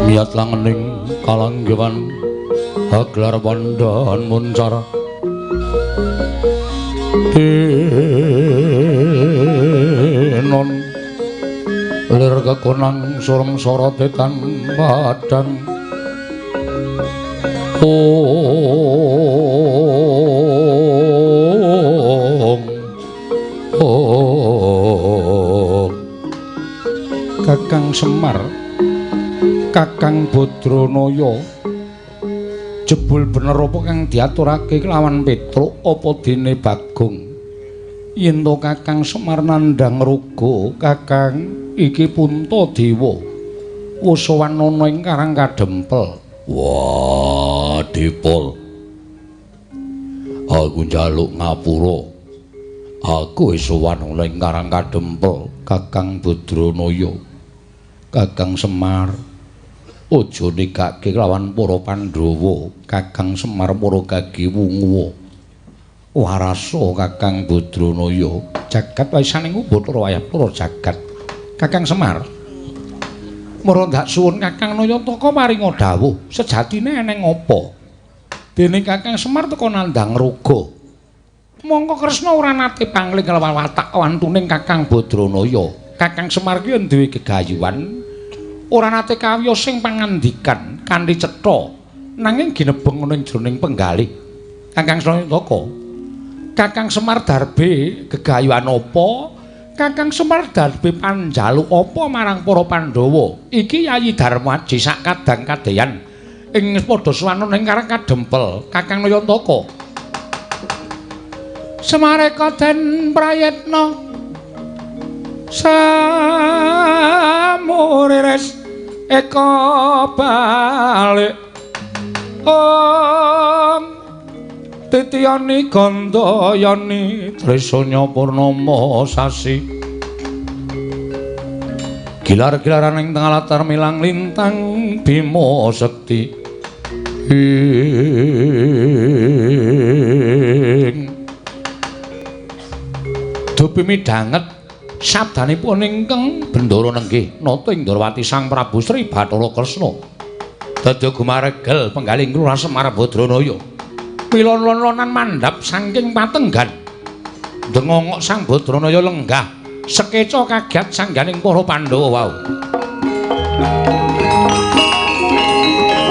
Miyat langening kalanggewan haglar wandhan muncar tinon lir kekonang surem sorote tan padang ong ong. Kakang Semar, Kakang Badranaya, jebul bener apa kang diaturake kelawan Petruk apa dene Bagong? Yen to Kakang Semar nandhang ruga, Kakang iki Puntadewa wis sowan ana ing Karang Kadempel. Wah, Dipol, aku njaluk ngapura. Aku wis sowan ana ing Karang Kadempel, Kakang Badranaya. Kakang Semar, aja nikake kelawan para Pandhawa. Kakang Semar para gagi wunguwa. Warasa Kakang Badranaya, jagat waisaning Bathara wayah para jagat. Kakang Semar, mara ndak suwun Kakang Nayataka paringa dawuh, sejatine eneng apa? Dene Kakang Semar teka nandhang ruga. Mongko Kresna ora nate pangling kelawan watak wantuning Kakang Badranaya. Kakang Semar kuwi duwe gegayuhan, ora nate kawiyos sing pangandikan kanthi cetha, nanging ginebeng ana ing jroning penggalih. Kakang Nayataka, Kakang Semar darbe gegayuhan apa? Kakang Semar darbe panjaluk apa marang para Pandhawa? Iki Yayi Darmaji sak kadang kadeyan ing padha sowan ing Karang Kadempel. Kakang Nayataka, Semareka den prayitna samurires eka balik om titiyani gandayani trisanya purnama sasi gilar-gilaran ing tengah latar milang lintang bima sekti ing dupi midhanget sabdanipun ingkang Bendara Nenggih nata ing Ndrawati Sang Prabu Sri Bathara Kresna. Dadi gumaregel penggalih Lurah Semar Badranaya. Pilon-lonan mandhap saking patenggan. Dengongok Sang Badranaya lenggah sekeca kaget sangganing para Pandhawa wau.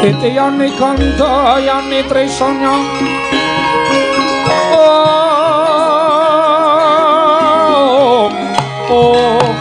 Titiyani gandayani trisanya om om.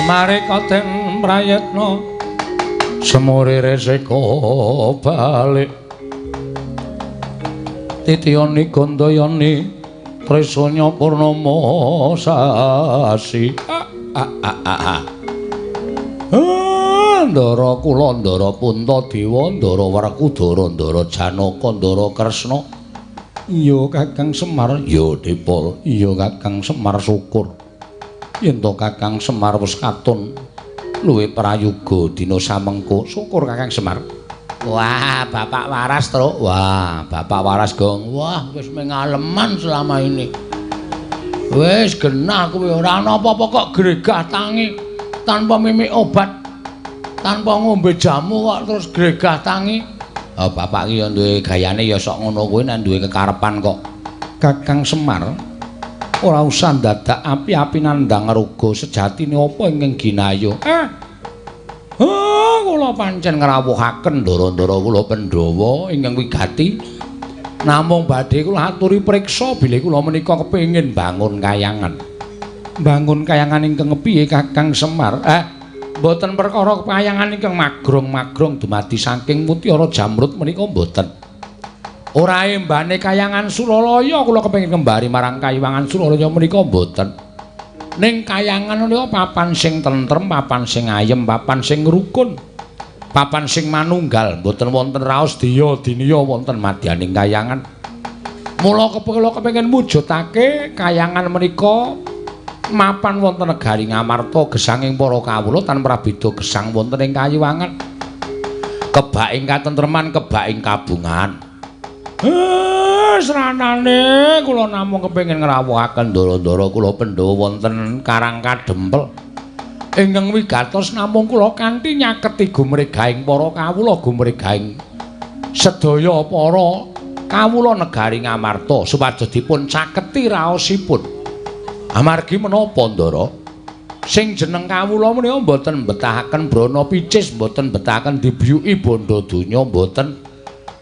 Mareka den prayitna semure reseka balik titiyani gandayani trisanya purnama sasi. Ndara kula ndara Puntadewa ndara Werkudara ndara Janaka ndara Kresna. Iya Kakang Semar, ya Dipol, iya Kakang Semar syukur. Yen to Kakang Semar wis katon luwih prayoga dina samengko, syukur Kakang Semar. Wah, Bapak waras, Truk. Wah, Bapak waras, Gong. Wah, wis mengaleman selama ini. Wis genah kuwi ora ana apa-apa kok gregah tangi tanpa mimik obat, tanpa ngombe jamu kok terus gregah tangi. Oh, Bapak ki ya duwe gayane ya sok ngono kuwi nek duwe kekarepan kok. Kakang Semar ora usah dadak api-api nandhang ruga, sejatine apa ingkang ginayo? Kula pancen ngrawuhaken ndara-ndara kula Pandhawa ingkang wigati. Namung badhe kula aturi priksa bilih kula menika kepengin bangun kayangan. Bangun kayangan ingkang piye Kakang Semar? Mboten perkara kayangan ingkang magrong-magrong dumadi saking mutiara jamrut menika mboten. Ora embane kayangan Suralaya kula kepengin kembali marang kayiwangan Suralaya menika mboten. Ning kayangan menika papan sing tentrem, papan sing ayem, papan sing rukun, papan sing manunggal, mboten wonten raos diya diniya wonten madyaning kayangan. Mula kula kepengin mujudake kayangan menika mapan wonten negari Ngamarta gesanging para kawula tan prabeda gesang wonten ing kayiwangan. Kebak ing katentreman, kebak ing kabungan. Sranane kula namung kepengin ngrawuhaken ndara-ndara kula Pandhawa wonten Karang Kadempel. Ingkang wigatos namung kula kanthi nyaketi gumregahing para kawula, gumregahing sedaya para kawula negari Ngamarta supados dipun caketi raosipun. Amargi menapa, Ndara? Sing jeneng kawula menika mboten mbetahaken brana picis, mboten mbetahaken dibiyuki bondo donya, mboten.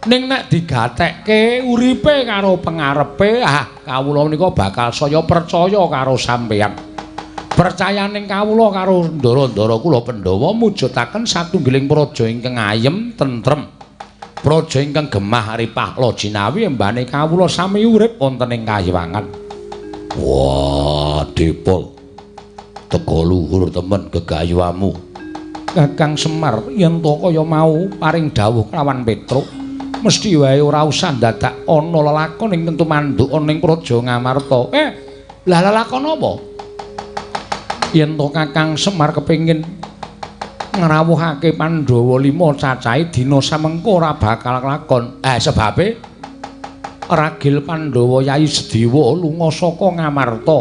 Ning nek digatekke uripe karo pengarepe, kawula menika bakal saya percaya karo sampeyan. Percayaning kawula karo ndara-ndara kula Pandhawa mujudaken satunggiling praja ingkang ayem tentrem. Praja ingkang gemah ripah lajinawi embane kawula sami urip wonten ing kayiwangan. Wah, Depol. Teka luhur temen gegayuhamu. Kakang Semar, yen to kaya mau paring dawuh kelawan Petruk, mesti wae ora usah dadak ana lelakon ing tumanduk ana ing praja Ngamarta. Lah lelakon apa? Yen to Kakang Semar kepengin ngrawuhake Pandhawa 5 cacahe dina samengko ora bakal lakon. Sebabe ragil Pandhawa Yayi Sedewa lunga saka Ngamarta.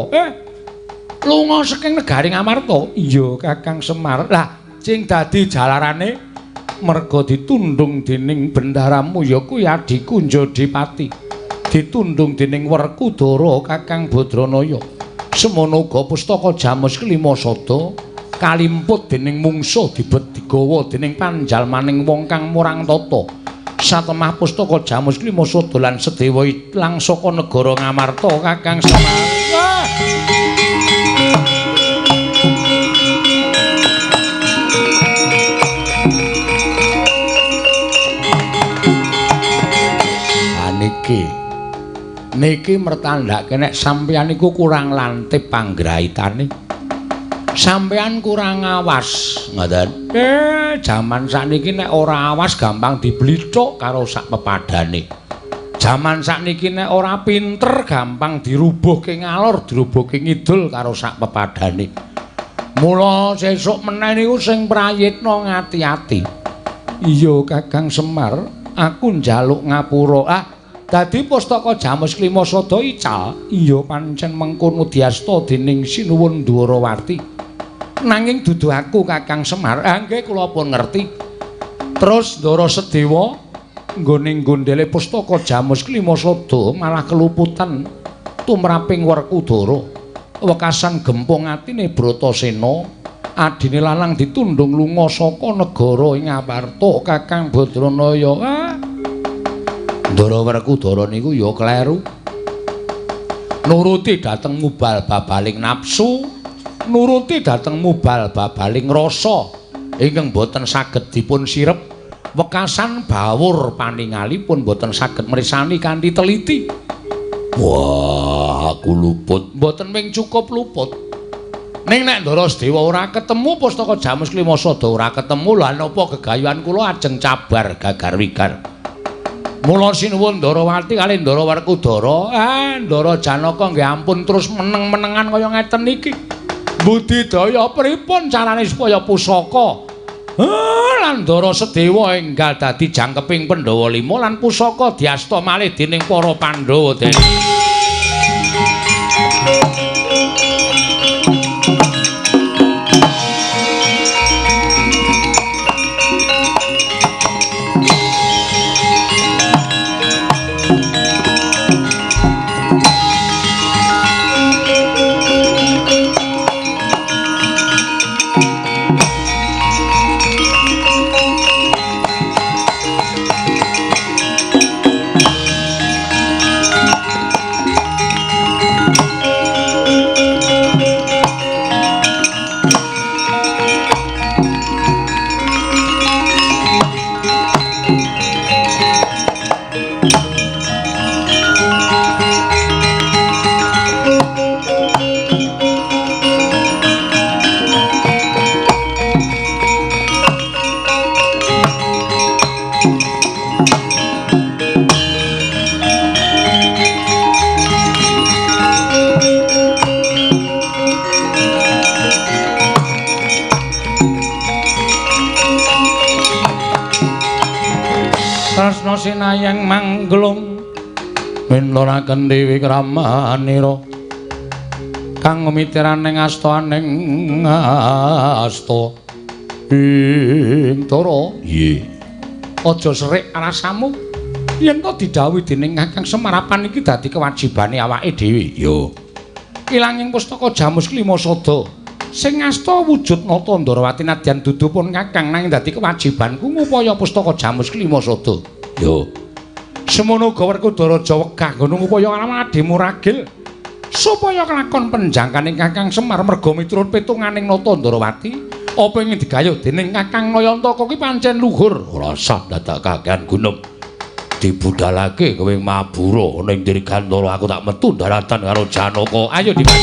Lunga saking negari Ngamarta? Iya, Kakang Semar. Lah, sing dadi jalarane merga ditundung dening bendaramu ya kuwi adhiku Njodipati. Ditundung dening Werkudara Kakang Badranaya. Semono uga pustaka Jamus kelima sada kalimput dening mungsuh dibet digawa dening panjalmaning wong kang murang tata. Satemah pustaka Jamus kelima sada lan Sedewa ilang saka negara Ngamarta Kakang Semar. Niki mertandhake nek sampeyan niku kurang lantip panggraitane. Sampeyan kurang awas, ngoten. Jaman sakniki nek ora awas gampang diblithuk karo sak pepadane. Jaman sakniki nek ora pinter gampang dirubuhke ngalor, dirubuhke ngidul karo sak pepadane. Mula sesuk meneh niku sing prayitna ngati-ati. Iya, Kakang Semar, aku njaluk ngapura. Dadi pustaka Jamus Klima Sada ical. Iya pancen mengkono diasta dening Sinuwun Dwarawati. Nanging dudu aku Kakang Semar. Nggih kula pun ngerti. Terus Ndara Sedewa nggone gondele pustaka Jamus Klima Sada malah keluputan tumraping Werkudara. Wekasan gempung atine Bratasena, adine lanang ditundung lunga saka negara ing Ngamarta Kakang Badranaya. Ndara Werkudara niku ya kleru. Nuruti dhateng mubal babaling nafsu, nuruti dhateng mubal babaling rasa ingkang boten saged dipun sirep. Wekasan bawur paningalipun boten saged mrisani kanthi teliti. Wah, aku luput. Mboten ming cukup luput. Ning nek Ndara Sedewa ora ketemu pustaka Jamus Klima Sada ora ketemu, lha napa gegayuhan kula ajeng cabar gagar wigar. Mula sinuwun Ndarawati kalih Ndara Werkudara, Ndara Janaka nggih ampun terus meneng-menengan kaya ngeten iki. Budidaya pripun carane supaya pusaka lan Ndara Sedewa enggal dadi jangkeping Pandhawa 5 lan pusaka diasta malih dening para Pandhawa dene. sinayang mangglung minturaken dewi kramanira kang mitiraning asta aning asta ing Ndara. Nggih. Aja serik rasamu yen to didhawuhi dening Kakang Semarapan iki dadi kewajibane awake dhewe. Yo. Ilanging pustaka Jamus Klima Sada sing asta wujud Nata Ndrawati nadyan dudupun Kakang nanging dadi kewajibanku ngupaya pustaka Jamus Klima Sada. Yo. Semono uga Werkudara aja wegah nggon ngupaya adhimu ragil supaya kelakon penjangkaning Kakang Semar merga miturut pitunganing Nata Ndrawati apa ing digayuh dening Kakang Nayantaka kuwi pancen luhur. Ora usah dadak kakean gunem. Dibudalake kowe mabura ning Dirgantara aku tak metu daratan karo Janaka. Ayo Dimas.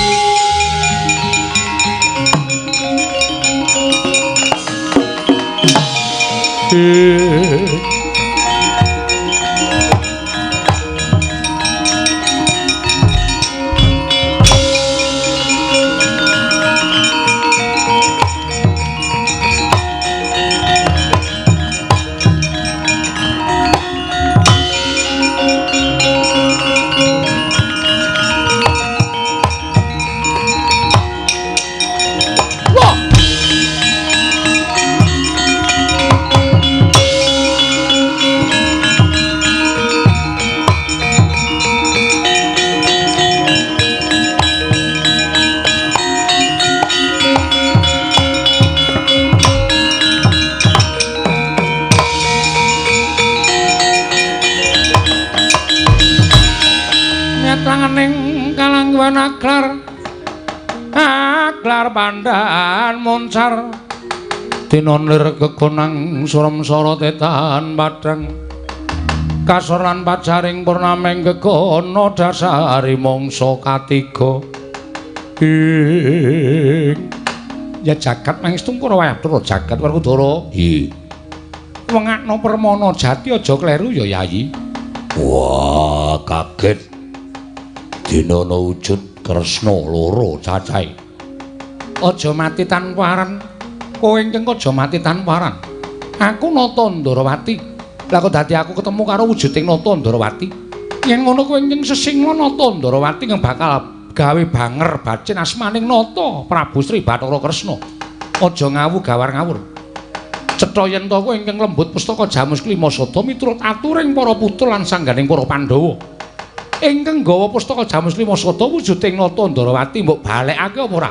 Aklar aklar pandhan moncar dinon lir kegonang surem-sara tetan padhang kasor lan pajaring purnameng gegono dasari mangsa katiga ing ya jagat mangestu karo wayah jagat Werkudara. Nggih. Wengakno permana jati aja kleru ya Yayi. Wah, kaget. Dina wujud Kresna loro cacahe. Aja mati tanpa aran. Kowe ingkang aja mati tanpa aran. Aku Nata Ndrawati. Lah kok dadi aku ketemu karo wujuding Nata Ndrawati. Yen ngono kowe ingkang sesingla Nata Ndrawati kang bakal gawe banger bacin asmaning Nata Prabu Sri Bathara Kresna. Aja ngawu gawar ngawur. Cetha yen to kowe ingkang lembut pustaka Jamus Klima Sada miturut aturing para putra lan sangganing para Pandhawa. Ingkang nggawa pustaka Jamus Klima Sada wujuding Nata Ndrawati mbok balekake apa ora?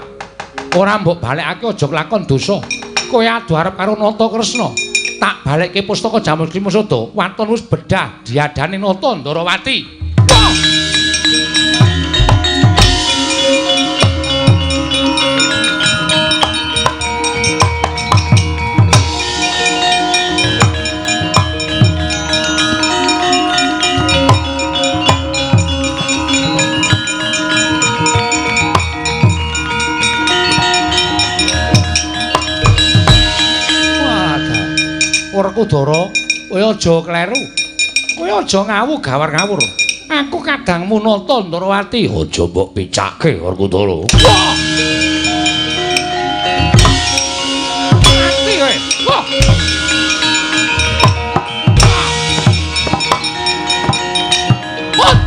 Ora mbok balekake aja kelakon dosa. Kowe adu arep karo Nata Kresna. Tak balekke pustaka Jamus Klima Sada, waton wis bedah diadane Nata Ndrawati. Wah! Werkudara, kowe aja kleru. Kowe aja ngawu gawar ngawur. Aku kadangmu Nata Ndrawati. Aja mbok picake Werkudara. Wah! Mati kowe. Wah! Wah!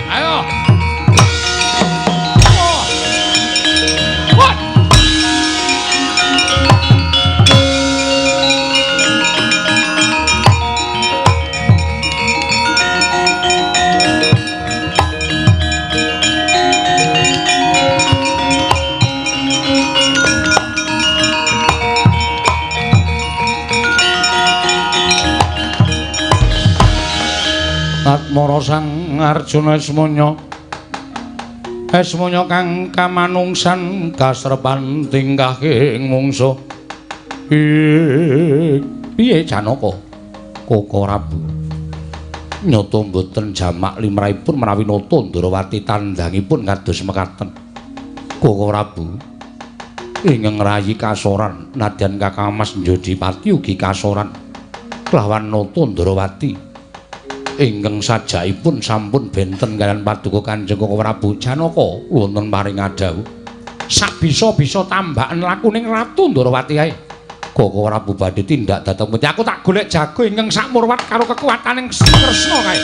Ayo. Oh. What? Atmara Sang Arjuna Esmanya Esmanya kang kamanungsan kasrepan tingkahing mungsuh. Piye Janaka? Koko Prabu nyata mboten jamak limrahipun menawi Nata Ndrawati tandangipun kados mekaten. Koko Prabu, Ingkang rayi kasoran nadyan Kakang Mas Njodipati ugi kasoran kelawan Nata Ndrawati. Ingkang sajakipun sampun benten kaliyan paduka Kanjeng Koko Prabu Janaka wonten paring adhawuh. Sak bisa-bisa tambahan lakuning Ratu Ndrawati kae. Koko Prabu badhe tindak dhateng pundi? Aku tak golek jago ingkang sakmurwat karo kekuataning Kresna kae.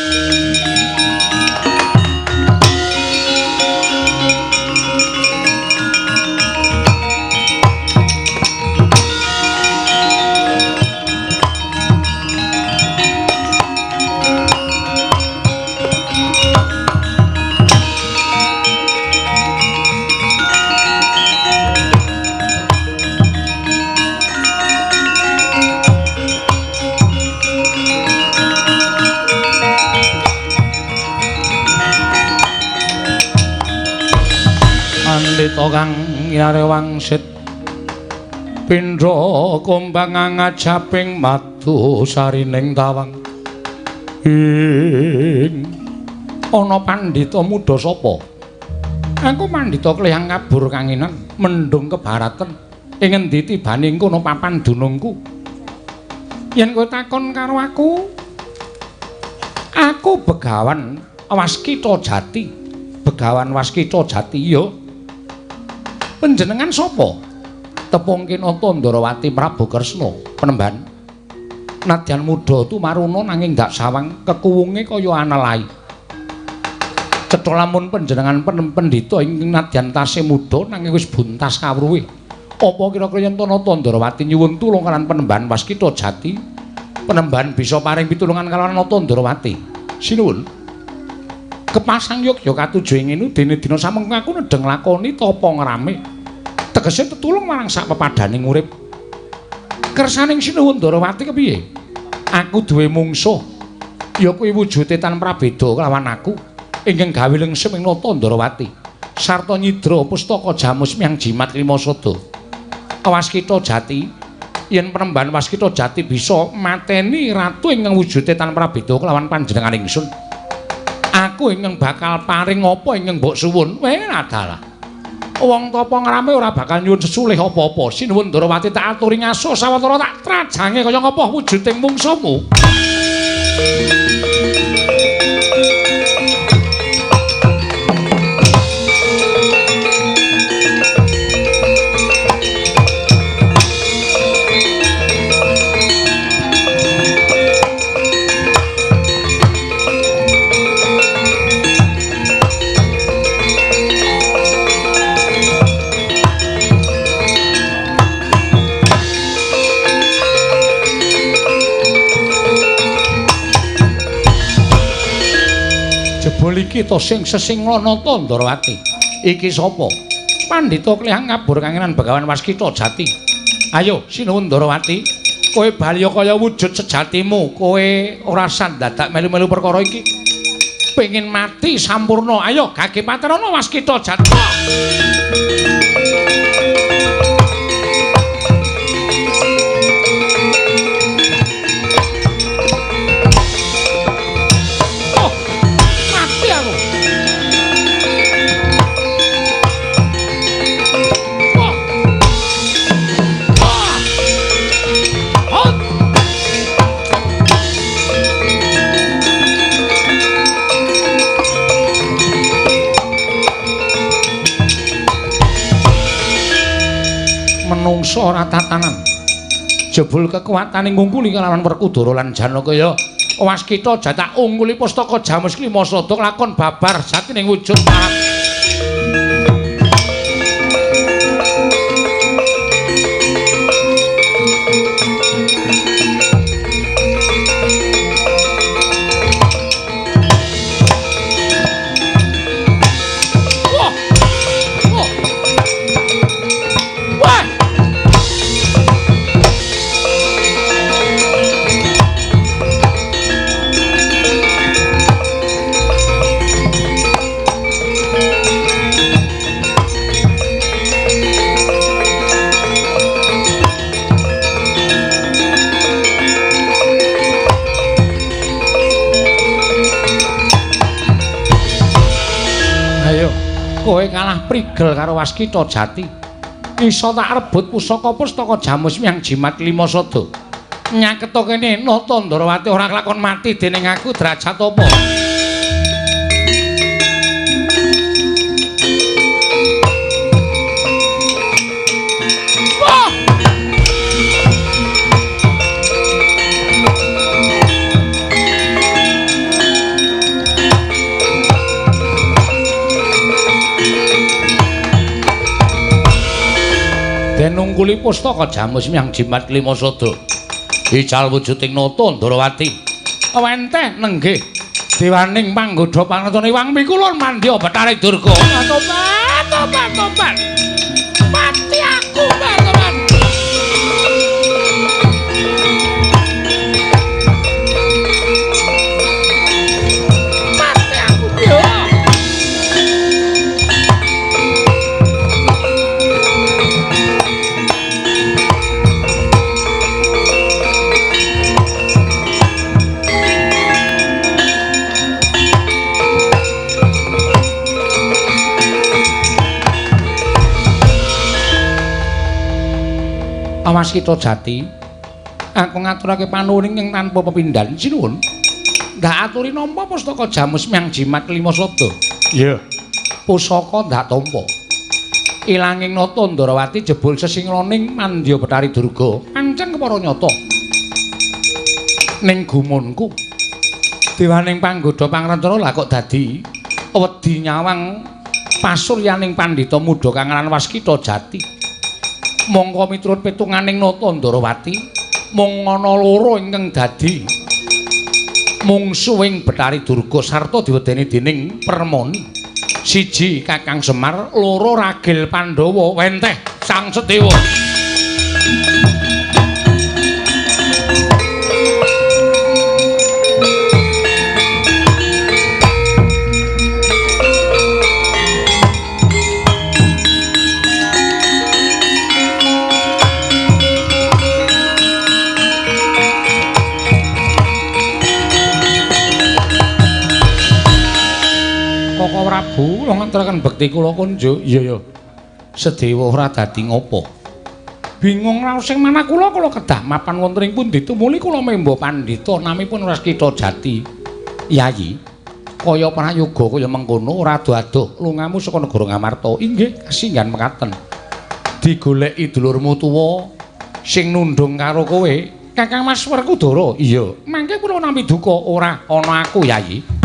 Pandhita kang yare wangsit pindha kumbang ngajaping madu sarining tawang. Ing ana pandhita muda sapa? Aku pandhita klihang kabur kanginan mendung kebaratan. Ing endi tibane kono papan dunungku? Yen kowe takon karo aku, aku Begawan Waskita Jati. Begawan Waskita Jati ya. Panjenengan sapa? Tepung kinata Ndrawati Prabu Kresna penemban. Nadyan muda tumaruna nanging ndak sawang kekuwunge kaya analai. Cetha lamun panjenengan pendhita ing nadyan tasih muda nanging wis buntas kawruhe. Apa kira-kira yen Nata Ndrawati nyuwun tulung kaliyan penemban Waskita Jati? Penemban bisa paring pitulungan kalawan Nata Ndrawati. Sinuwun. Kepasang yogya katuju ing ngene dene dina samengko aku nedheng lakoni tapa ngrame. Tegese tetulung marang sak pepadaning urip. Kersaning Sinuwun Ndrawati kepiye? Aku duwe mungsuh. Ya kuwi wujude tan prabeda kelawan aku ingkang gawe lengsem ing Nata Ndrawati. Sarta nyidra pustaka jamus miang jimat lima sada. Waskita Jati, yen penemban Waskita Jati bisa mateni ratu ingkang wujude tan prabeda kelawan panjenengan ingsun. Aku ingkang bakal paring apa ingkang mbok suwun. Weh adalah. Wong tapa ngrame ora bakal nyuwun sesulih apa-apa. Sinuwun Ndrawati tak aturi ngaso sawetara tak trajange kaya ngapa wujuding mungsuhmu. Jebul iki to sing sesingla Nata Ndrawati. Iki sapa? Pandhita klihang kabur kangenan Begawan Waskita Jati. Ayo Sinuwun Ndrawati, kowe bali kaya wujud sejatimu, kowe ora sandadak melu-melu perkara iki. Pengin mati sampurna. Ayo gage paterana Waskita Jati. Menungso ora tatanan. Jebul kekuatane ngungkuli kalawan Werkudara lan Janaka ya. Waskita jatak ungkuli pustaka jamus lima sada lakon babar jatining wujud. Kowe kalah prigel karo Waskita Jati. Iso tak rebut pusaka pustaka Jamus Miang Jimat Lima Sada. Nyaketa kene Nata Ndrawati ora kelakon mati dening aku Drajat apa. Wah! Den nungkuli pustaka Jamus Miang Jimat Lima Sada. Ical wujuding Nata Ndrawati. Wenteh nenggih dewaning panggodha panatane Wang Mikulun mandya Bathari Durga. Tobat, tobat, tobat. Mati aku, tobat. Mati aku, yo. Awas kita jati, aku ngaturake panuwun ingkang tanpa pepindhan. Sinuwun. Ndak aturi nampa pustaka Jamus Miang Jimat Lima Sada. Iya. Pusaka ndak tampa. Ilanging Nata Ndrawati jebul sesingroning mandya Bathari Durga. Pancen kepara nyata. Ning gumunku dewaning panggodha pangrencana lah kok dadi wedi nyawang pasuryaning pandhita muda kang aran Waskita Jati. Mongko miturut pitunganing Nata Ndrawati mung ana loro ingkang dadi mungsuhing Bathari Durga sarta diwedeni dening Permoni. Siji Kakang Semar, loro Ragil Pandhawa. Wenteh Sang Sedewa. Koko Prabu, kula ngaturaken bekti kula kunjuk. Iya ya. Sedewa ora dadi ngopo. Bingung raos sing manah kula, kula kedah mapan wonten ing pundi tumuli kula memba pandhita namipun Waskita Jati. Yayi, kaya prayoga kaya mengkono ora adoh-adoh lungamu saka negara Ngamarta. Inggih, kasinggan mekaten. Digoleki dulurmu tuwa sing nundung karo kowe, Kakang Mas Werkudara. Iya, mangke kula nampi duka ora ana aku, Yayi.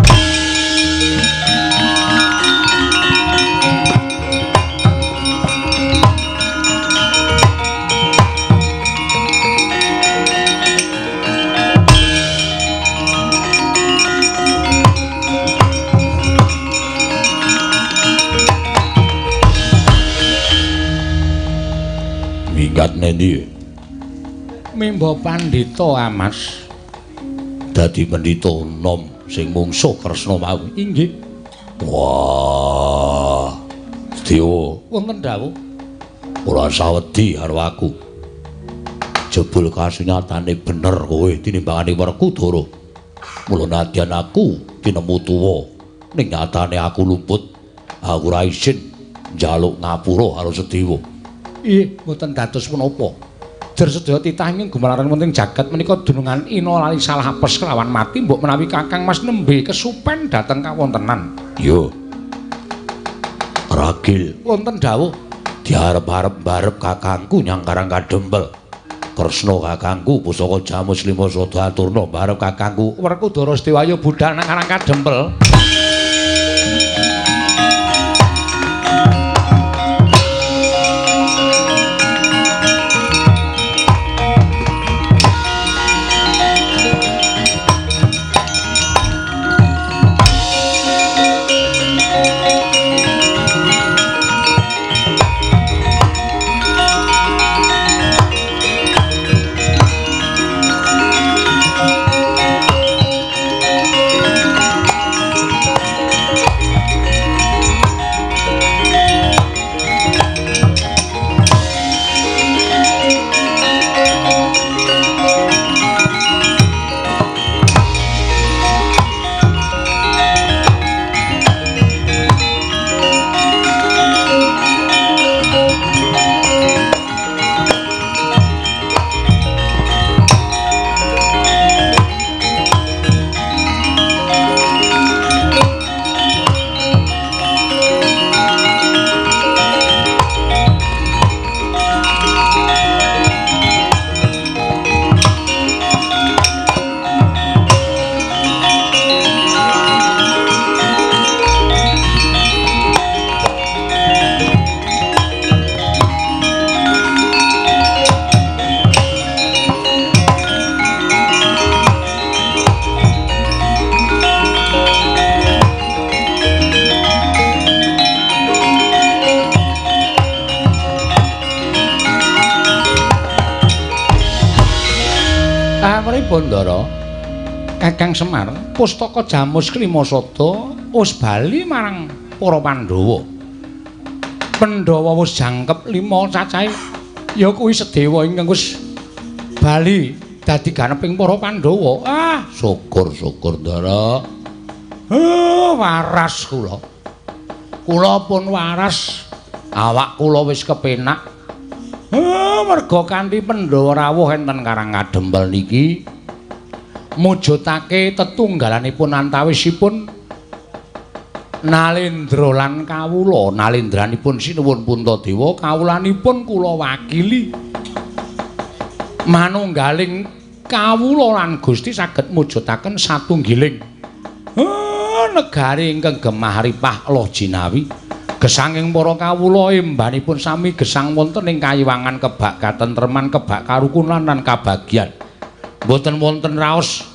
Minggat nendi? Mimba pandhita Amas. Dadi pendhita nom sing mungsuh Kresna mau. Inggih. Wah. Sedewa, wonten dawuh. Ora sawedi karo aku. Jebul kasunyatane bener kowe tinimbangane Werkudara. Mula nadyan aku tinemu tuwa, ning nyatane aku luput. Aku ora isin njaluk ngapura karo Sedewa. Ih, mboten dados menapa. Jer sedaya titah ingkang gumelaran wonten jagat menika dunungan ina lali salah apes kelawan mati mbok menawi Kakang Mas nembe kesupen dhateng kawontenan. Iya. Ragil, wonten dawuh diarep-arep barep kakangku nyang Karang Kadempel. Kresna kakangku pusaka Jamus Lima Sada aturna barep kakangku Werkudara Setiwaya budhal nang Karang Kadempel. Pripun, Ndara? Kakang Semar, pustaka Jamus Klimasada wis bali marang para Pandhawa. Pandhawa wis jangkep 5 cacahe. Ya kuwi Sedewa ingkang wis bali dadi ganeping para Pandhawa. Ah, syukur-syukur, Ndara. Waras kula. Kula pun waras. Awak kula wis kepenak. Merga kanthi Pandhawa rawuh enten Karang Kadempel niki mujudake tetunggalanipun antawisipun Nalendra lan kawula. Nalendranipun sinuwun Puntadewa, kawulanipun kula wakili. Manunggaling kawula lan Gusti saged mujudaken satunggiling negari ingkang gemah ripah loh jinawi. Gesanging para kawula embanipun sami gesang wonten ing kayiwangan kebak katentreman, kebak karukunan lan kabagyan. Mboten wonten raos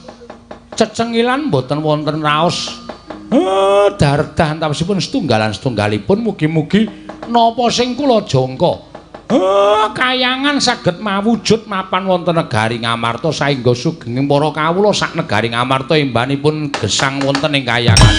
cecengilan, mboten wonten raos dardah antawisipun setunggalan setunggalipun. Mugi-mugi napa sing kula jangka kayangan saged mawujud mapan wonten negari Ngamarta saengga sugenging para kawula sak negari Ngamarta embanipun gesang wonten ing kayangan.